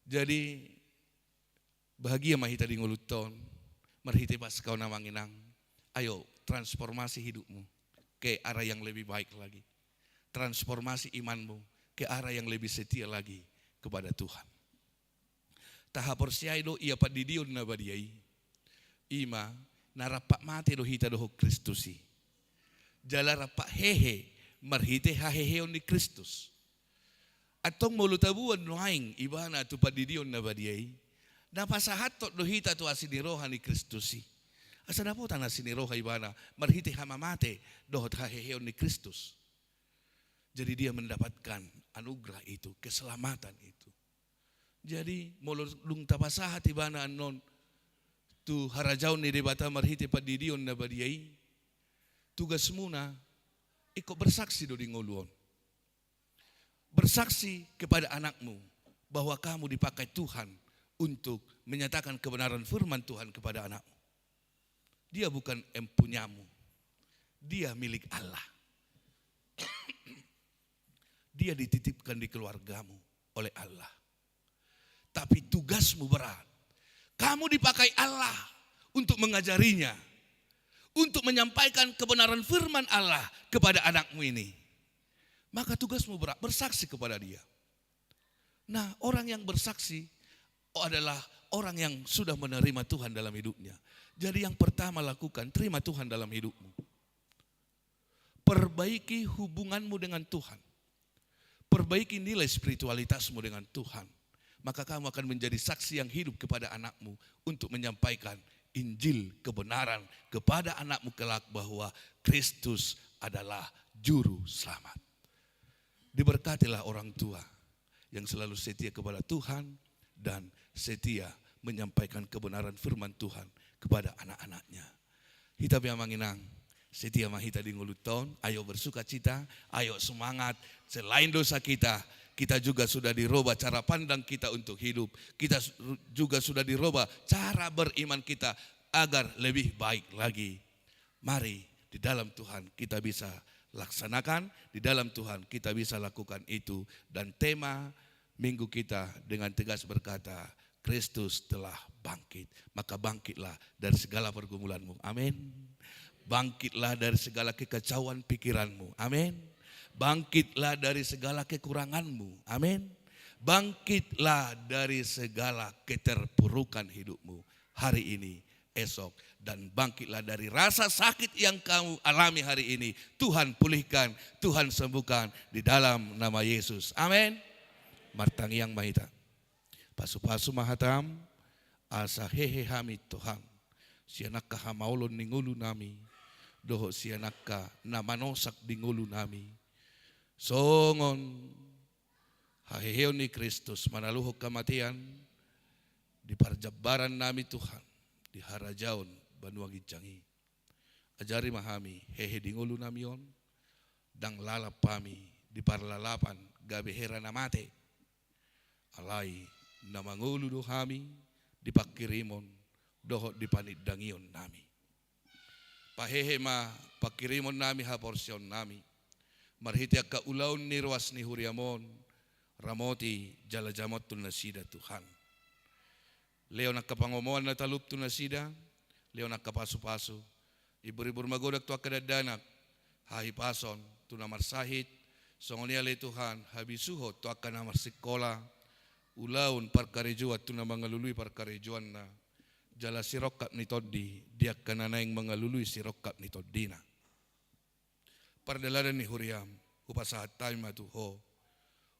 Jadi, bahagia ma hita di ngolunta on, marhite Paskah on, amang inang. Ayo, transformasi hidupmu ke arah yang lebih baik lagi. Transformasi imanmu ke arah yang lebih setia lagi kepada Tuhan. Tahaporseai do ia pandidion na badia i. I ma, na rap mate do hita dohot Kristus i. Jala rap hehe marhite haheheon ni Kristus. Antong molo taboan nuaeng ibana tu pandidion na badia i, na pasahathon do hita tu asi ni roha ni Kristus i. Asa dapotan asi ni roha ibana marhite hamamate dohot haheheon ni Kristus. Jadi dia mendapatkan anugerah itu, keselamatan itu. Jadi, molo dung tapasahat ibana annon tu harajaon ni Debata marhite pandidion na badia i, tugasmuna ingkon bersaksi do di ngolu on. Bersaksi kepada anakmu bahwa kamu dipakai Tuhan untuk menyatakan kebenaran firman Tuhan kepada anakmu. Dia bukan empunyamu. Dia milik Allah. Dia dititipkan di keluargamu oleh Allah. Tapi tugasmu berat. Kamu dipakai Allah untuk mengajarinya, untuk menyampaikan kebenaran firman Allah kepada anakmu ini. Maka tugasmu berat, bersaksi kepada dia. Nah, orang yang bersaksi adalah orang yang sudah menerima Tuhan dalam hidupnya. Jadi yang pertama lakukan, terima Tuhan dalam hidupmu. Perbaiki hubunganmu dengan Tuhan. Perbaiki nilai spiritualitasmu dengan Tuhan. Maka kamu akan menjadi saksi yang hidup kepada anakmu untuk menyampaikan Injil kebenaran kepada anakmu kelak bahwa Kristus adalah juru selamat. Diberkatilah orang tua yang selalu setia kepada Tuhan dan setia menyampaikan kebenaran firman Tuhan kepada anak-anaknya. Hita pe amang inang, setia ma hita di ngolunta on, ayo bersukacita, ayo semangat. Selain dosa kita, kita juga sudah dirubah cara pandang kita untuk hidup. Kita su-, juga sudah dirubah cara beriman kita agar lebih baik lagi. Mari di dalam Tuhan kita bisa laksanakan, di dalam Tuhan kita bisa lakukan itu. Dan tema minggu kita dengan tegas berkata, Kristus telah bangkit. Maka bangkitlah dari segala pergumulanmu. Amin. Bangkitlah dari segala kekacauan pikiranmu. Amin. Bangkitlah dari segala kekuranganmu. Amin. Bangkitlah dari segala keterpurukan hidupmu hari ini, esok, dan bangkitlah dari rasa sakit yang kamu alami hari ini. Tuhan pulihkan, Tuhan sembuhkan di dalam nama Yesus. Amin. Martangiang ma hita. Pasu-pasu ma hataM, asa hehe hami Tuhan, sian angka hamaolon ni ngolunami, dohot sian angka na manosak di ngolunami. Songon haheheon ni Kristus manaluhon hamatean di parjambarannami Tuhan, di harajaon banua ginjang i. Ajari ma hami hehe di ngolunami on, ndang lalap hami di parlalapan gabe hera na mate. Alai na mangolu do hami di pangkirimon dohot di panindangionnami. Pahehe ma pangkirimonnami, haporseaonnami, marhite angka ulaon ni ruas ni huriaM on, ramoti jala jamothon nasida Tuhan. Lehon angka pangomoan na talup tu nasida, lehon angka pasu-pasu, ibur-ibur magodang tu angka dakdanak, hahipason tu na marsahit, songon i ale Tuhan, habisuhon tu angka na marsikola, ulaon parkarejoan tu na mangalului parkarejoanna, jala sirongkap ni tondi di angka na naeng mangalului sirongkap ni tondina. Pardalanan ni huriaM, hupasahat hami ma tu Ho.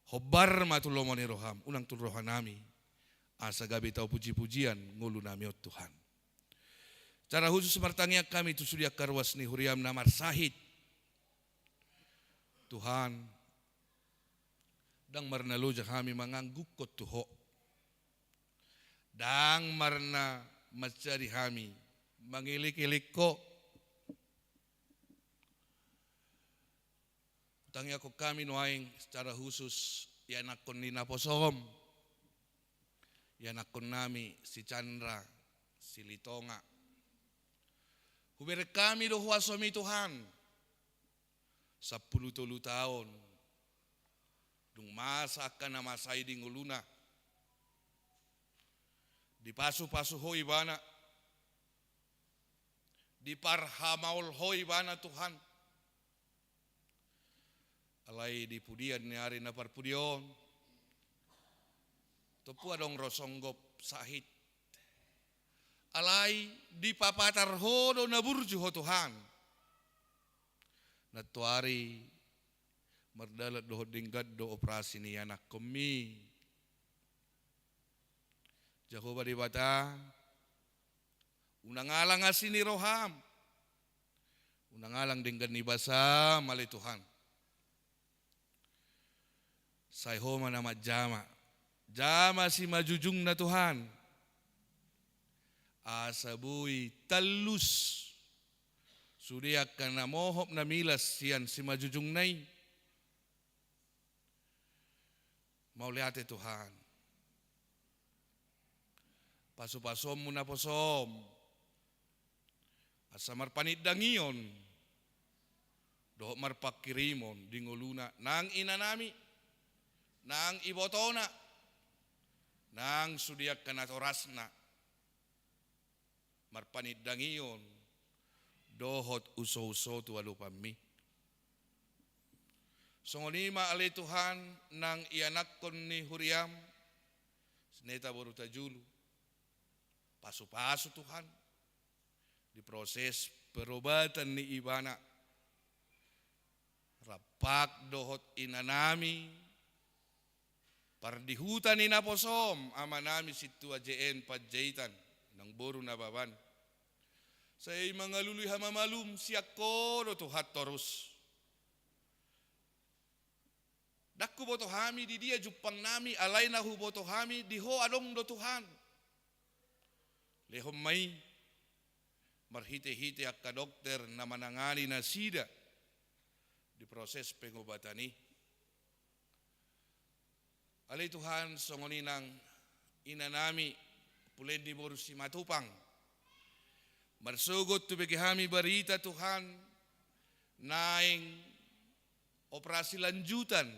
Hombar ma tu lomo ni rohaM, unang tu rohanami, asa gabe tau puji-pujian ngolunami on Tuhan. Secara khusus martangiang hami tu sude angka ruas ni huriaM na marsahit. Tuhan, ndang marnaloja hami manganggungkon tu Ho. Ndang marna mansadi hami mangelek-elek Ho. Hutangiangkon hami nuaeng secara khusus ianakkon ni naposoM, ianakkonnami si Chandra Silitonga. Hubereng hami do huasoMi Tuhan. Sampulu tolu taon dung masa angka na masa i di ngoluna. Dipasu-pasu Ho ibana, diparhamaol Ho ibana Tuhan. Alai di pudian ni ari na parpudi on, tompu adong ro songgop sahit. Alai dipapatar Ho do na burju Ho Tuhan. Nantoari mardalan dohot denggan do operasi ni ianakkonMi. Jahowa Debata, unang alang asi ni rohaM, unang alang denggan ni basaM ale Tuhan. Sai Ho ma na manjama, jama simanjujungna Tuhan, asa boi tallus sude angka na mohop na milas sian simanjujungna i. Mauliate Tuhan. Pasu-pasuonMu naposoM, asa marpanindangion dohot marpangkirimon di ngoluna nang inanami, nang ibotona, nang sude angka natorasna marpanindangion dohot uso-uso tu adopanmi. Songon i ma ale Tuhan nang ianakkon ni huriam, si Neta boru Tajulu. Pasu-pasu Tuhan di proses perobatan ni ibana. Rampak dohot inanami, pardihuta ni naposom amanami Sintua J N Panjaitan, nang boru Nababan. Sai mangalului hamamalum sian Ho do Tuhan torus. Ndang huboto hami di dia jumpangnami, alai na huboto hami di Ho adong do Tuhan. Lehon ma i marhite-hite angka dokter na manangani nasida di proses pengobatan i. Ale Tuhan, songon i nang inanami, pule ni boru Simatupang. Marsogot hubege hami barita Tuhan, naeng operasi lanjutan.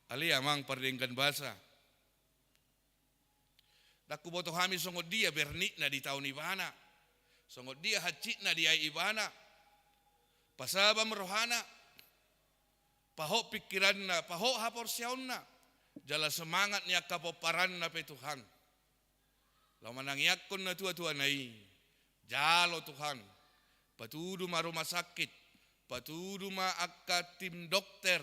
Ale Amang pardenggan basa. Ndang huboto hami songon dia bernitna ditaon ibana, songon dia hansitna diae ibana. Pasabam rohana, pahot pingkiranna, pahot haporseaonna, jala semangat ni angka pomparanna pe Tuhan. Laho manangiangkon natua-tuana i, jalo Tuhan, patudu ma rumah sakit, patudu ma angka tim dokter,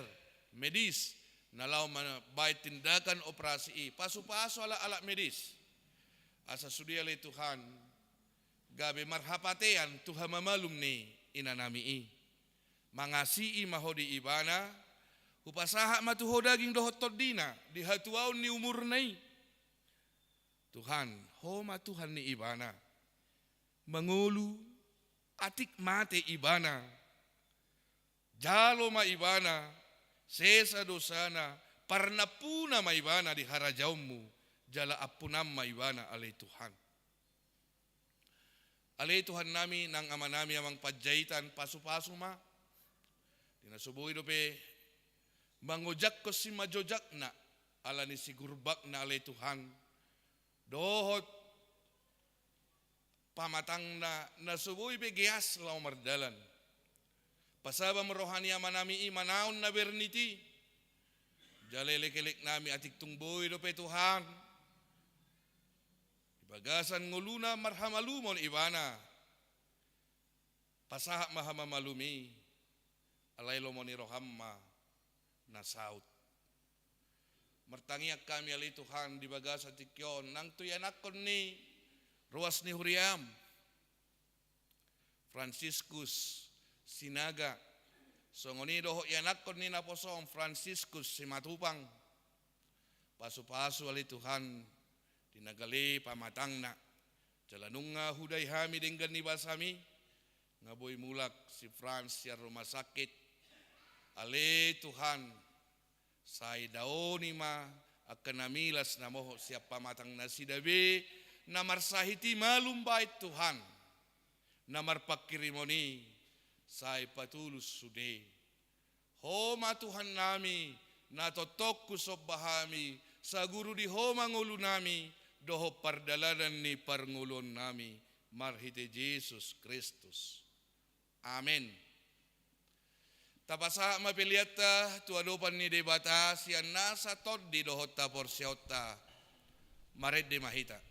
medis, na laho mambaen tindakan operasi i, pasu-pasu alat-alat medis. Asa sude ale Tuhan, gabe marhapatean tu hamamalum ni inanami i. Mangasii ma Ho di ibana, hupasahat ma tu Ho daging dohot tondina, di hatuaon ni umurna i. Tuhan, Ho ma Tuhan ni ibana. Mangolu, atik mate ibana. Jalo ma ibana, sesa dosana, parnampuna ma ibana di harajaonmu, jala ampunam ma ibana ale Tuhan. Ale Tuhannami nang amanami Amang Panjaitan, pasu-pasu ma. Di na so boi dope mangojakkon simanjojakna, ala ni sigurbakna ale Tuhan. Dohot pamatangna na so boi be geas laho mardalan. Pasabam roha ni amanami i manaon na bernit i. Jala elek-eleknami atik tung boi dope Tuhan. Di bagasan ngoluna marhamalumon ibana. Pasahat ma hamamalum i, alai lomo ni roham ma na saut. Martangiang hami ale Tuhan di bagasan tingki on, nang tu ianakkon ni ruas ni huriam, Fransiskus Sinaga, songon i dohot ianakkon ni naposom Fransiskus Simatupang. Pasu-pasu ale Tuhan, di na gale pamatangna. Jala nunga hudai hami denggan ni basami, nga boi mulak si Frans sian rumah sakit. Ale Tuhan, sai daoni ma angka na milas na mohop sian pamatangnasida be, na marsahit i malum baen Tuhan, na marpangkirimon i, sai patulus sude. Ho ma Tuhannami, na tongtong husomba hami, saguru di Ho ma ngolunami, dohot pardalanan ni parngoluonnami, marhite Jesus Kristus. Amen. Tapasahat ma peleanta tu adopan ni Debata sian nasa tondi dohot haporseaonta. Marende ma hita.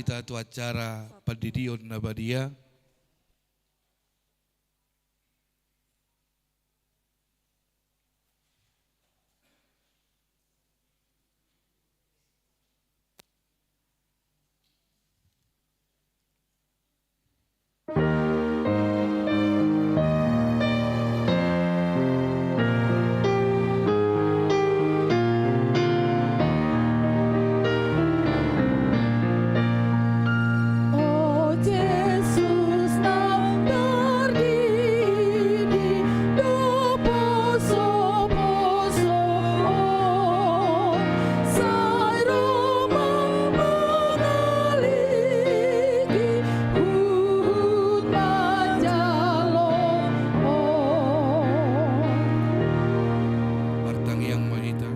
Satu acara pandidion na badia. O Jesus na tardidi do poso-poso, sai ro ma manaliki huhut manjalo. Martangiang ma hita.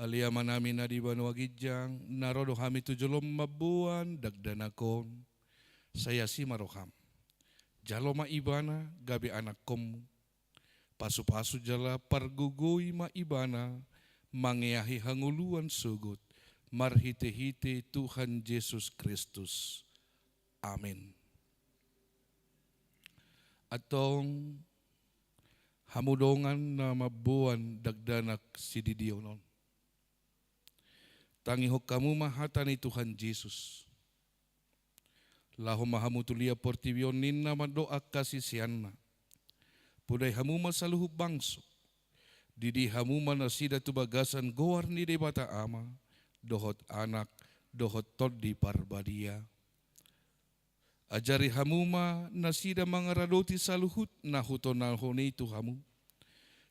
Ale Amanami na di banua ginjang, na ro do hami tu jolom mamboan dakdanak on. Sai asi ma roham. Jalo ma ibana gabe anakkonmu. Pasu-pasu jala pargogoi ma ibana mangeahi hangoluan sogot, marhite-hite Tuhan Jesus Kristus. Amen. Antong, hamu dongan na mamboan dakdanak sididion on, tangihon hamu ma hata ni Tuhan Jesus. Laho ma hamu tu liat portibi on, ninna mandok angka siseanna: Podai hamu ma saluhut bangso. Didi hamu ma nasida tu bagasan goar ni Debata Ama, dohot Anak, dohot Tondi Parbadia. Ajari hamu ma nasida mangaradoti saluhut na hutonahon i tu hamu.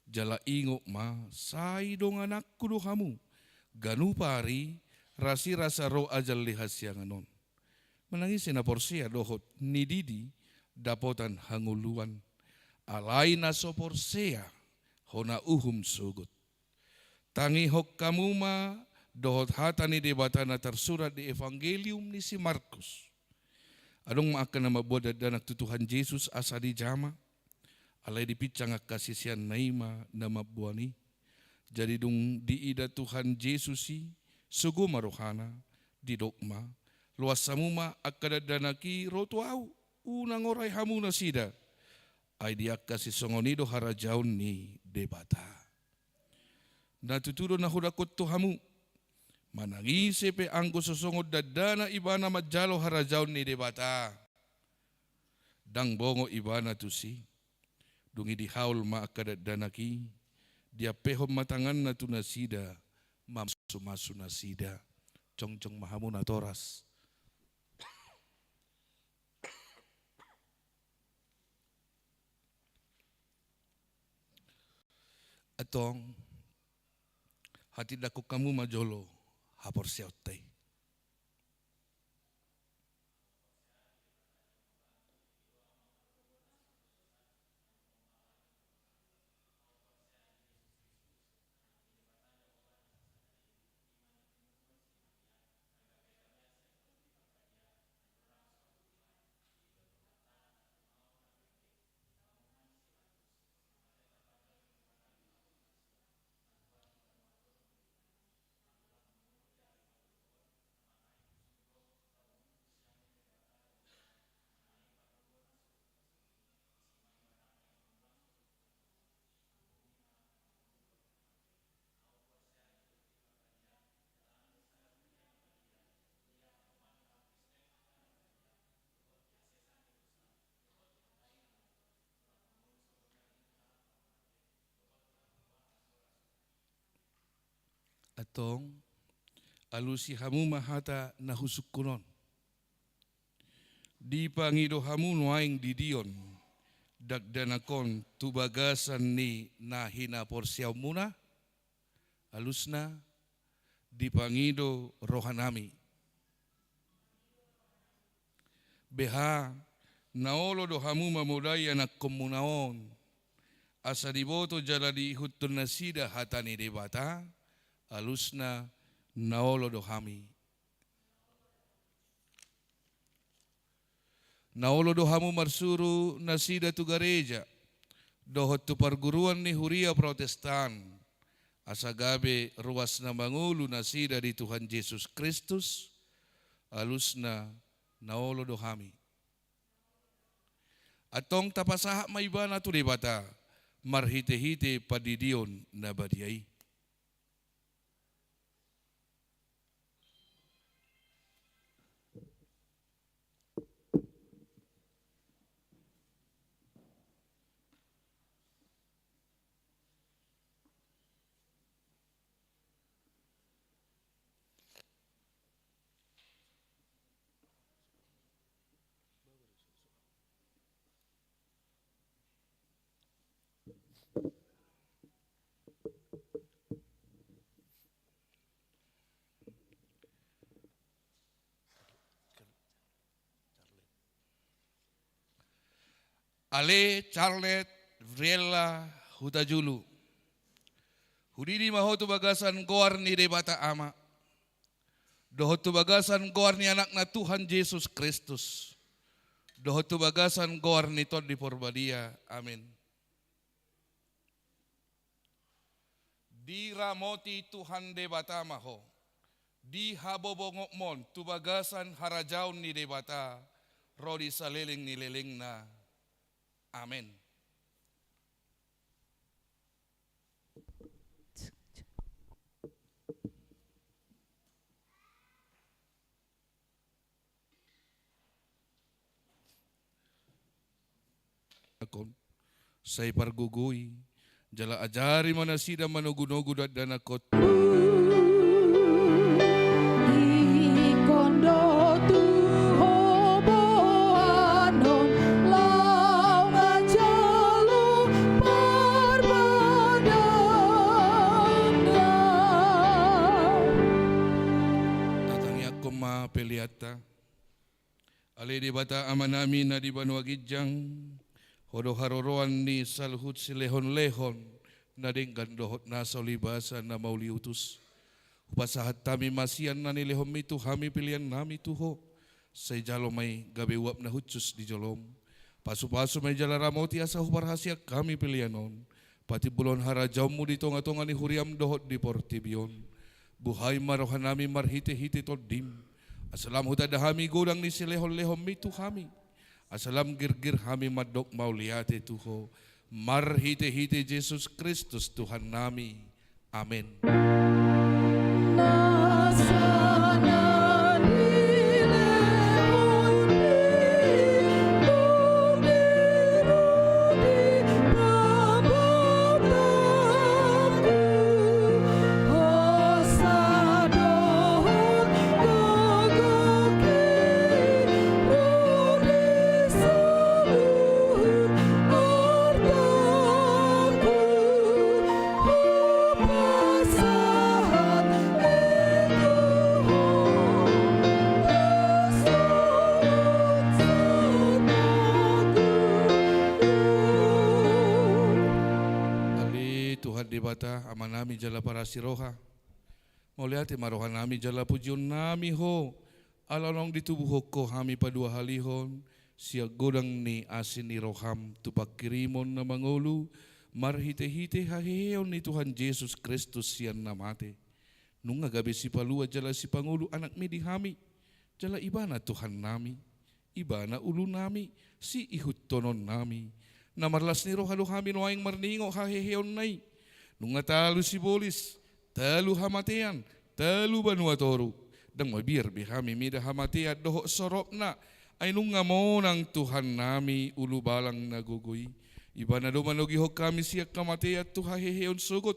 Jala ingot ma, sai dongananku do hamu ganup ari, rasirasa ro ajal ni hasiangan on. Manang ise na porsea dohot nididi dapotan hangoluan, alai na so porsea hona uhum sogot. Tangihon hamu ma dohot hata ni Debata na tarsurat di Evangelium ni si Markus. Adong ma angka na mamboan dakdanak tu Tuhan Jesus asa dijama, alai dipinsang angka siseanna i ma na mamboan i. Jadi dung diida Tuhan Jesus i, sogo ma rohana, didok ma: Loas hamu ma angka dakdanak i ro tu ahu, unang orai hamu nasida. Ai di angka sisongon i do harajaon ni Debata. Na tutu do na hudok tu hamu: Manang ise pe anggo so songon dakdanak ibana manjalo harajaon ni Debata, ndang bongot ibana tusi. Dung i dihaol ma angka dakdanak i, diampehon ma tanganna tu nasida, mamasumasu nasida. Jongjong ma hamu natoras. Antong, hatindangkon hamu ma jolo haporseaonta i. Antong, alusi hamu ma hata na husungkun on. Dipangido hamu nuaeng didion dakdanak on tu bagasan ni na hinaporseaonmuna? Alusna, dipangido rohanami. Beha, na olo do hamu mamodai anakkonmuna on, asa diboto jala diihuthon nasida hata ni Debata? Alusna, na olo do hami. Na olo do hamu marsuru nasida tu gareja dohot tu parguruan ni huria Protestan, asa gabe ruas na mangolu nasida di Tuhan Jesus Kristus, Alusna, na olo do hami. Antong tapasahat ma ibana tu Debata marhitehite pandidion na badia i. Ale Charlet Vriella Hutajulu, hudidi ma ho tu bagasan goar ni Debata Ama, dohot tu bagasan goar ni Anakna Tuhan Jesus Kristus, dohot tu bagasan goar ni Tondi Porbadia. Amin. Diramoti Tuhan Debata ma ho di habobongonmon tu bagasan harajaon ni Debata ro di saleleng ni lelengna. Amen. Sai pargogoi jala ajari ma nasida manogunogu dakdanak on. Ingkon do tu ho boanon laho manjalo parbadanna. Tatangianghon ma peleanta. Ale Debata Amanami na di banua ginjang, ho do haroroan ni saluhut silehonlehon na denggan dohot na saulibasa na mauliutus. Hupasahat hami ma sian na nilehonmi tu hami peleannami tu ho. Sai jalo ma i gabe uap na hushus di jolom. Pasupasu ma i jala ramoti asa huparhaseang hami pelean on patimbulhon harajaonmu di tongatonga ni huriam dohot di portibi on. Buhai ma rohanami marhitehite Tondim, asa lam hutanda hami godang ni silehonlehonmi tu hami, asa lam girgir hami mandok mauliate tu ho, marhitehite Jesus Kristus Tuhannami. Amen. Ale Tuhan Debata, Amanami jala parasi roha. Mauliate ma rohanami jala pujionnami ho, ala naung ditubuhon ho hami paduahalihon sian godang ni asi ni roham tu panghirimon na mangolu, marhitehite haheheon ni Tuhan Jesus Kristus sian na mate. Nunga gabe sipalua jala sipangolu Anakmi di hami, jala Ibana Tuhannami, Ibana ulunami, siihuthononnami. Na marlas ni roha do hami nuaeng marningot haheheonna i. Nunga talu sibolis, talu hamatean, talu banua toru. Ndang mabiar be hami mida hamatean dohot soropna. Ai nunga monang Tuhannami ulubalang na gogo i. Ibana do manogihon hami sian hamatean tu haheheon sogot.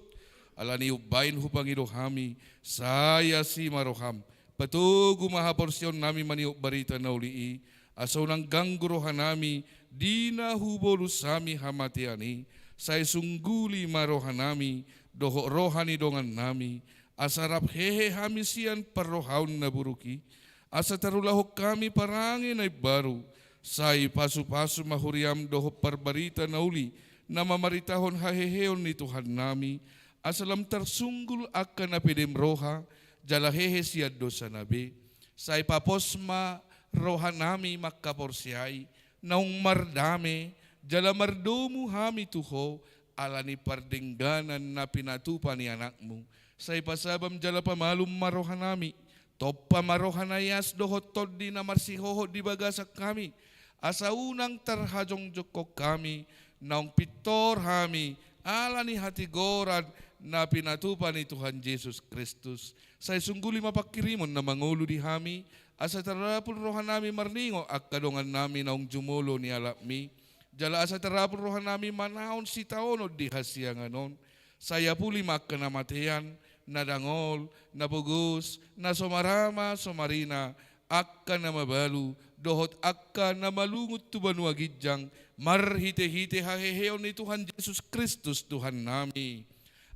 Alani i umbahen hupangido hami, sai asi ma roham. Patogu ma haporseaonnami manihut barita na uli i, asa unang ganggu rohanami di na hubolus hami hamatean i, sai sungguli ma rohanami dohot roha ni dongannami, asa rap hehe hami sian parrohaon na buruk i, asa tarulahon hami parange na imbaru, sai pasupasu ma huriam dohot parbarita na uli na mamaritahon haheheon ni Tuhannami, asa lam tarsunggul angka na pedem roha jala hehe sian dosana be. Sai papos ma rohanami mangkaporseai, naung mardame jala mardomu hami tu ho, ala ni pardengganan na pinatupa ni Anakmu. Sai pasabam jala pamalum ma rohanami, Tompa ma roha na ias dohot Tondi na marsihohot di bagasan hami, asa unang tarhajongjongkon hami, naung pintor hami, ala ni hatigoran na pinatupa ni Tuhan Jesus Kristus. Sai sungguli ma panghirimon na mangolu di hami, asa tardapul rohanami marningot angka dongannami naung jumolo ni alapmi, jala asa tardapul rohanami manaon sitaonon di hasiangan on. Sai apuli ma angka na matean, na dangol, na pogos, na so marama, so marina, angka na mabalu, dohot angka na malungun tu banua ginjang, marhitehite haheheon ni Tuhan Jesus Kristus Tuhannami.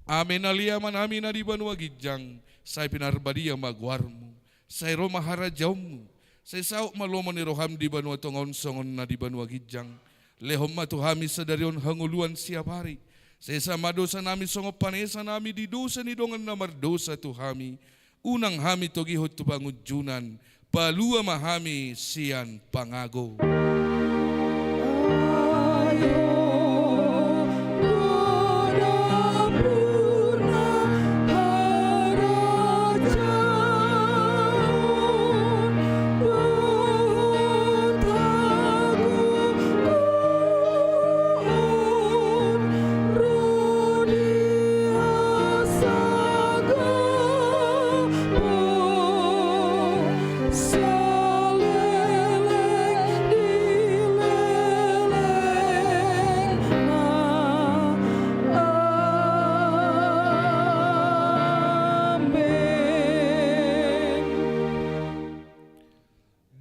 Amen. Ale Amanami na di banua ginjang, sai pinarbadia ma goarmu, sai ro ma harajaonmu, sai saut ma lomo ni roham di banua tonga on songon na di banua ginjang. Lehon ma tu hami sadari on hangoluan siapari. Sesa ma dosanami songon panesanami di dosa ni dongan na mardosa tu hami. Unang hami togihon tu pangunjunan, palua ma hami sian pangago.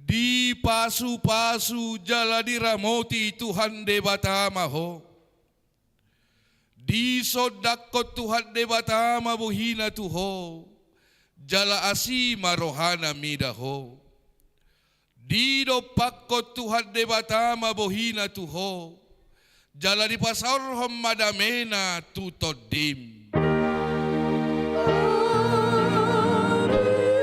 Dipasupasu jala diramoti Tuhan Debata ma ho. Disondangkon Tuhan Debata ma bohina tu ho, jala asi ma rohana mida ho. Didompakkon Tuhan Debata ma bohina tu ho, jala dipasaorhon ma damena tu tondim. Amen. Amen. Amen.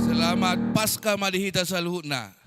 Selamat Paskah ma di hita saluhutna.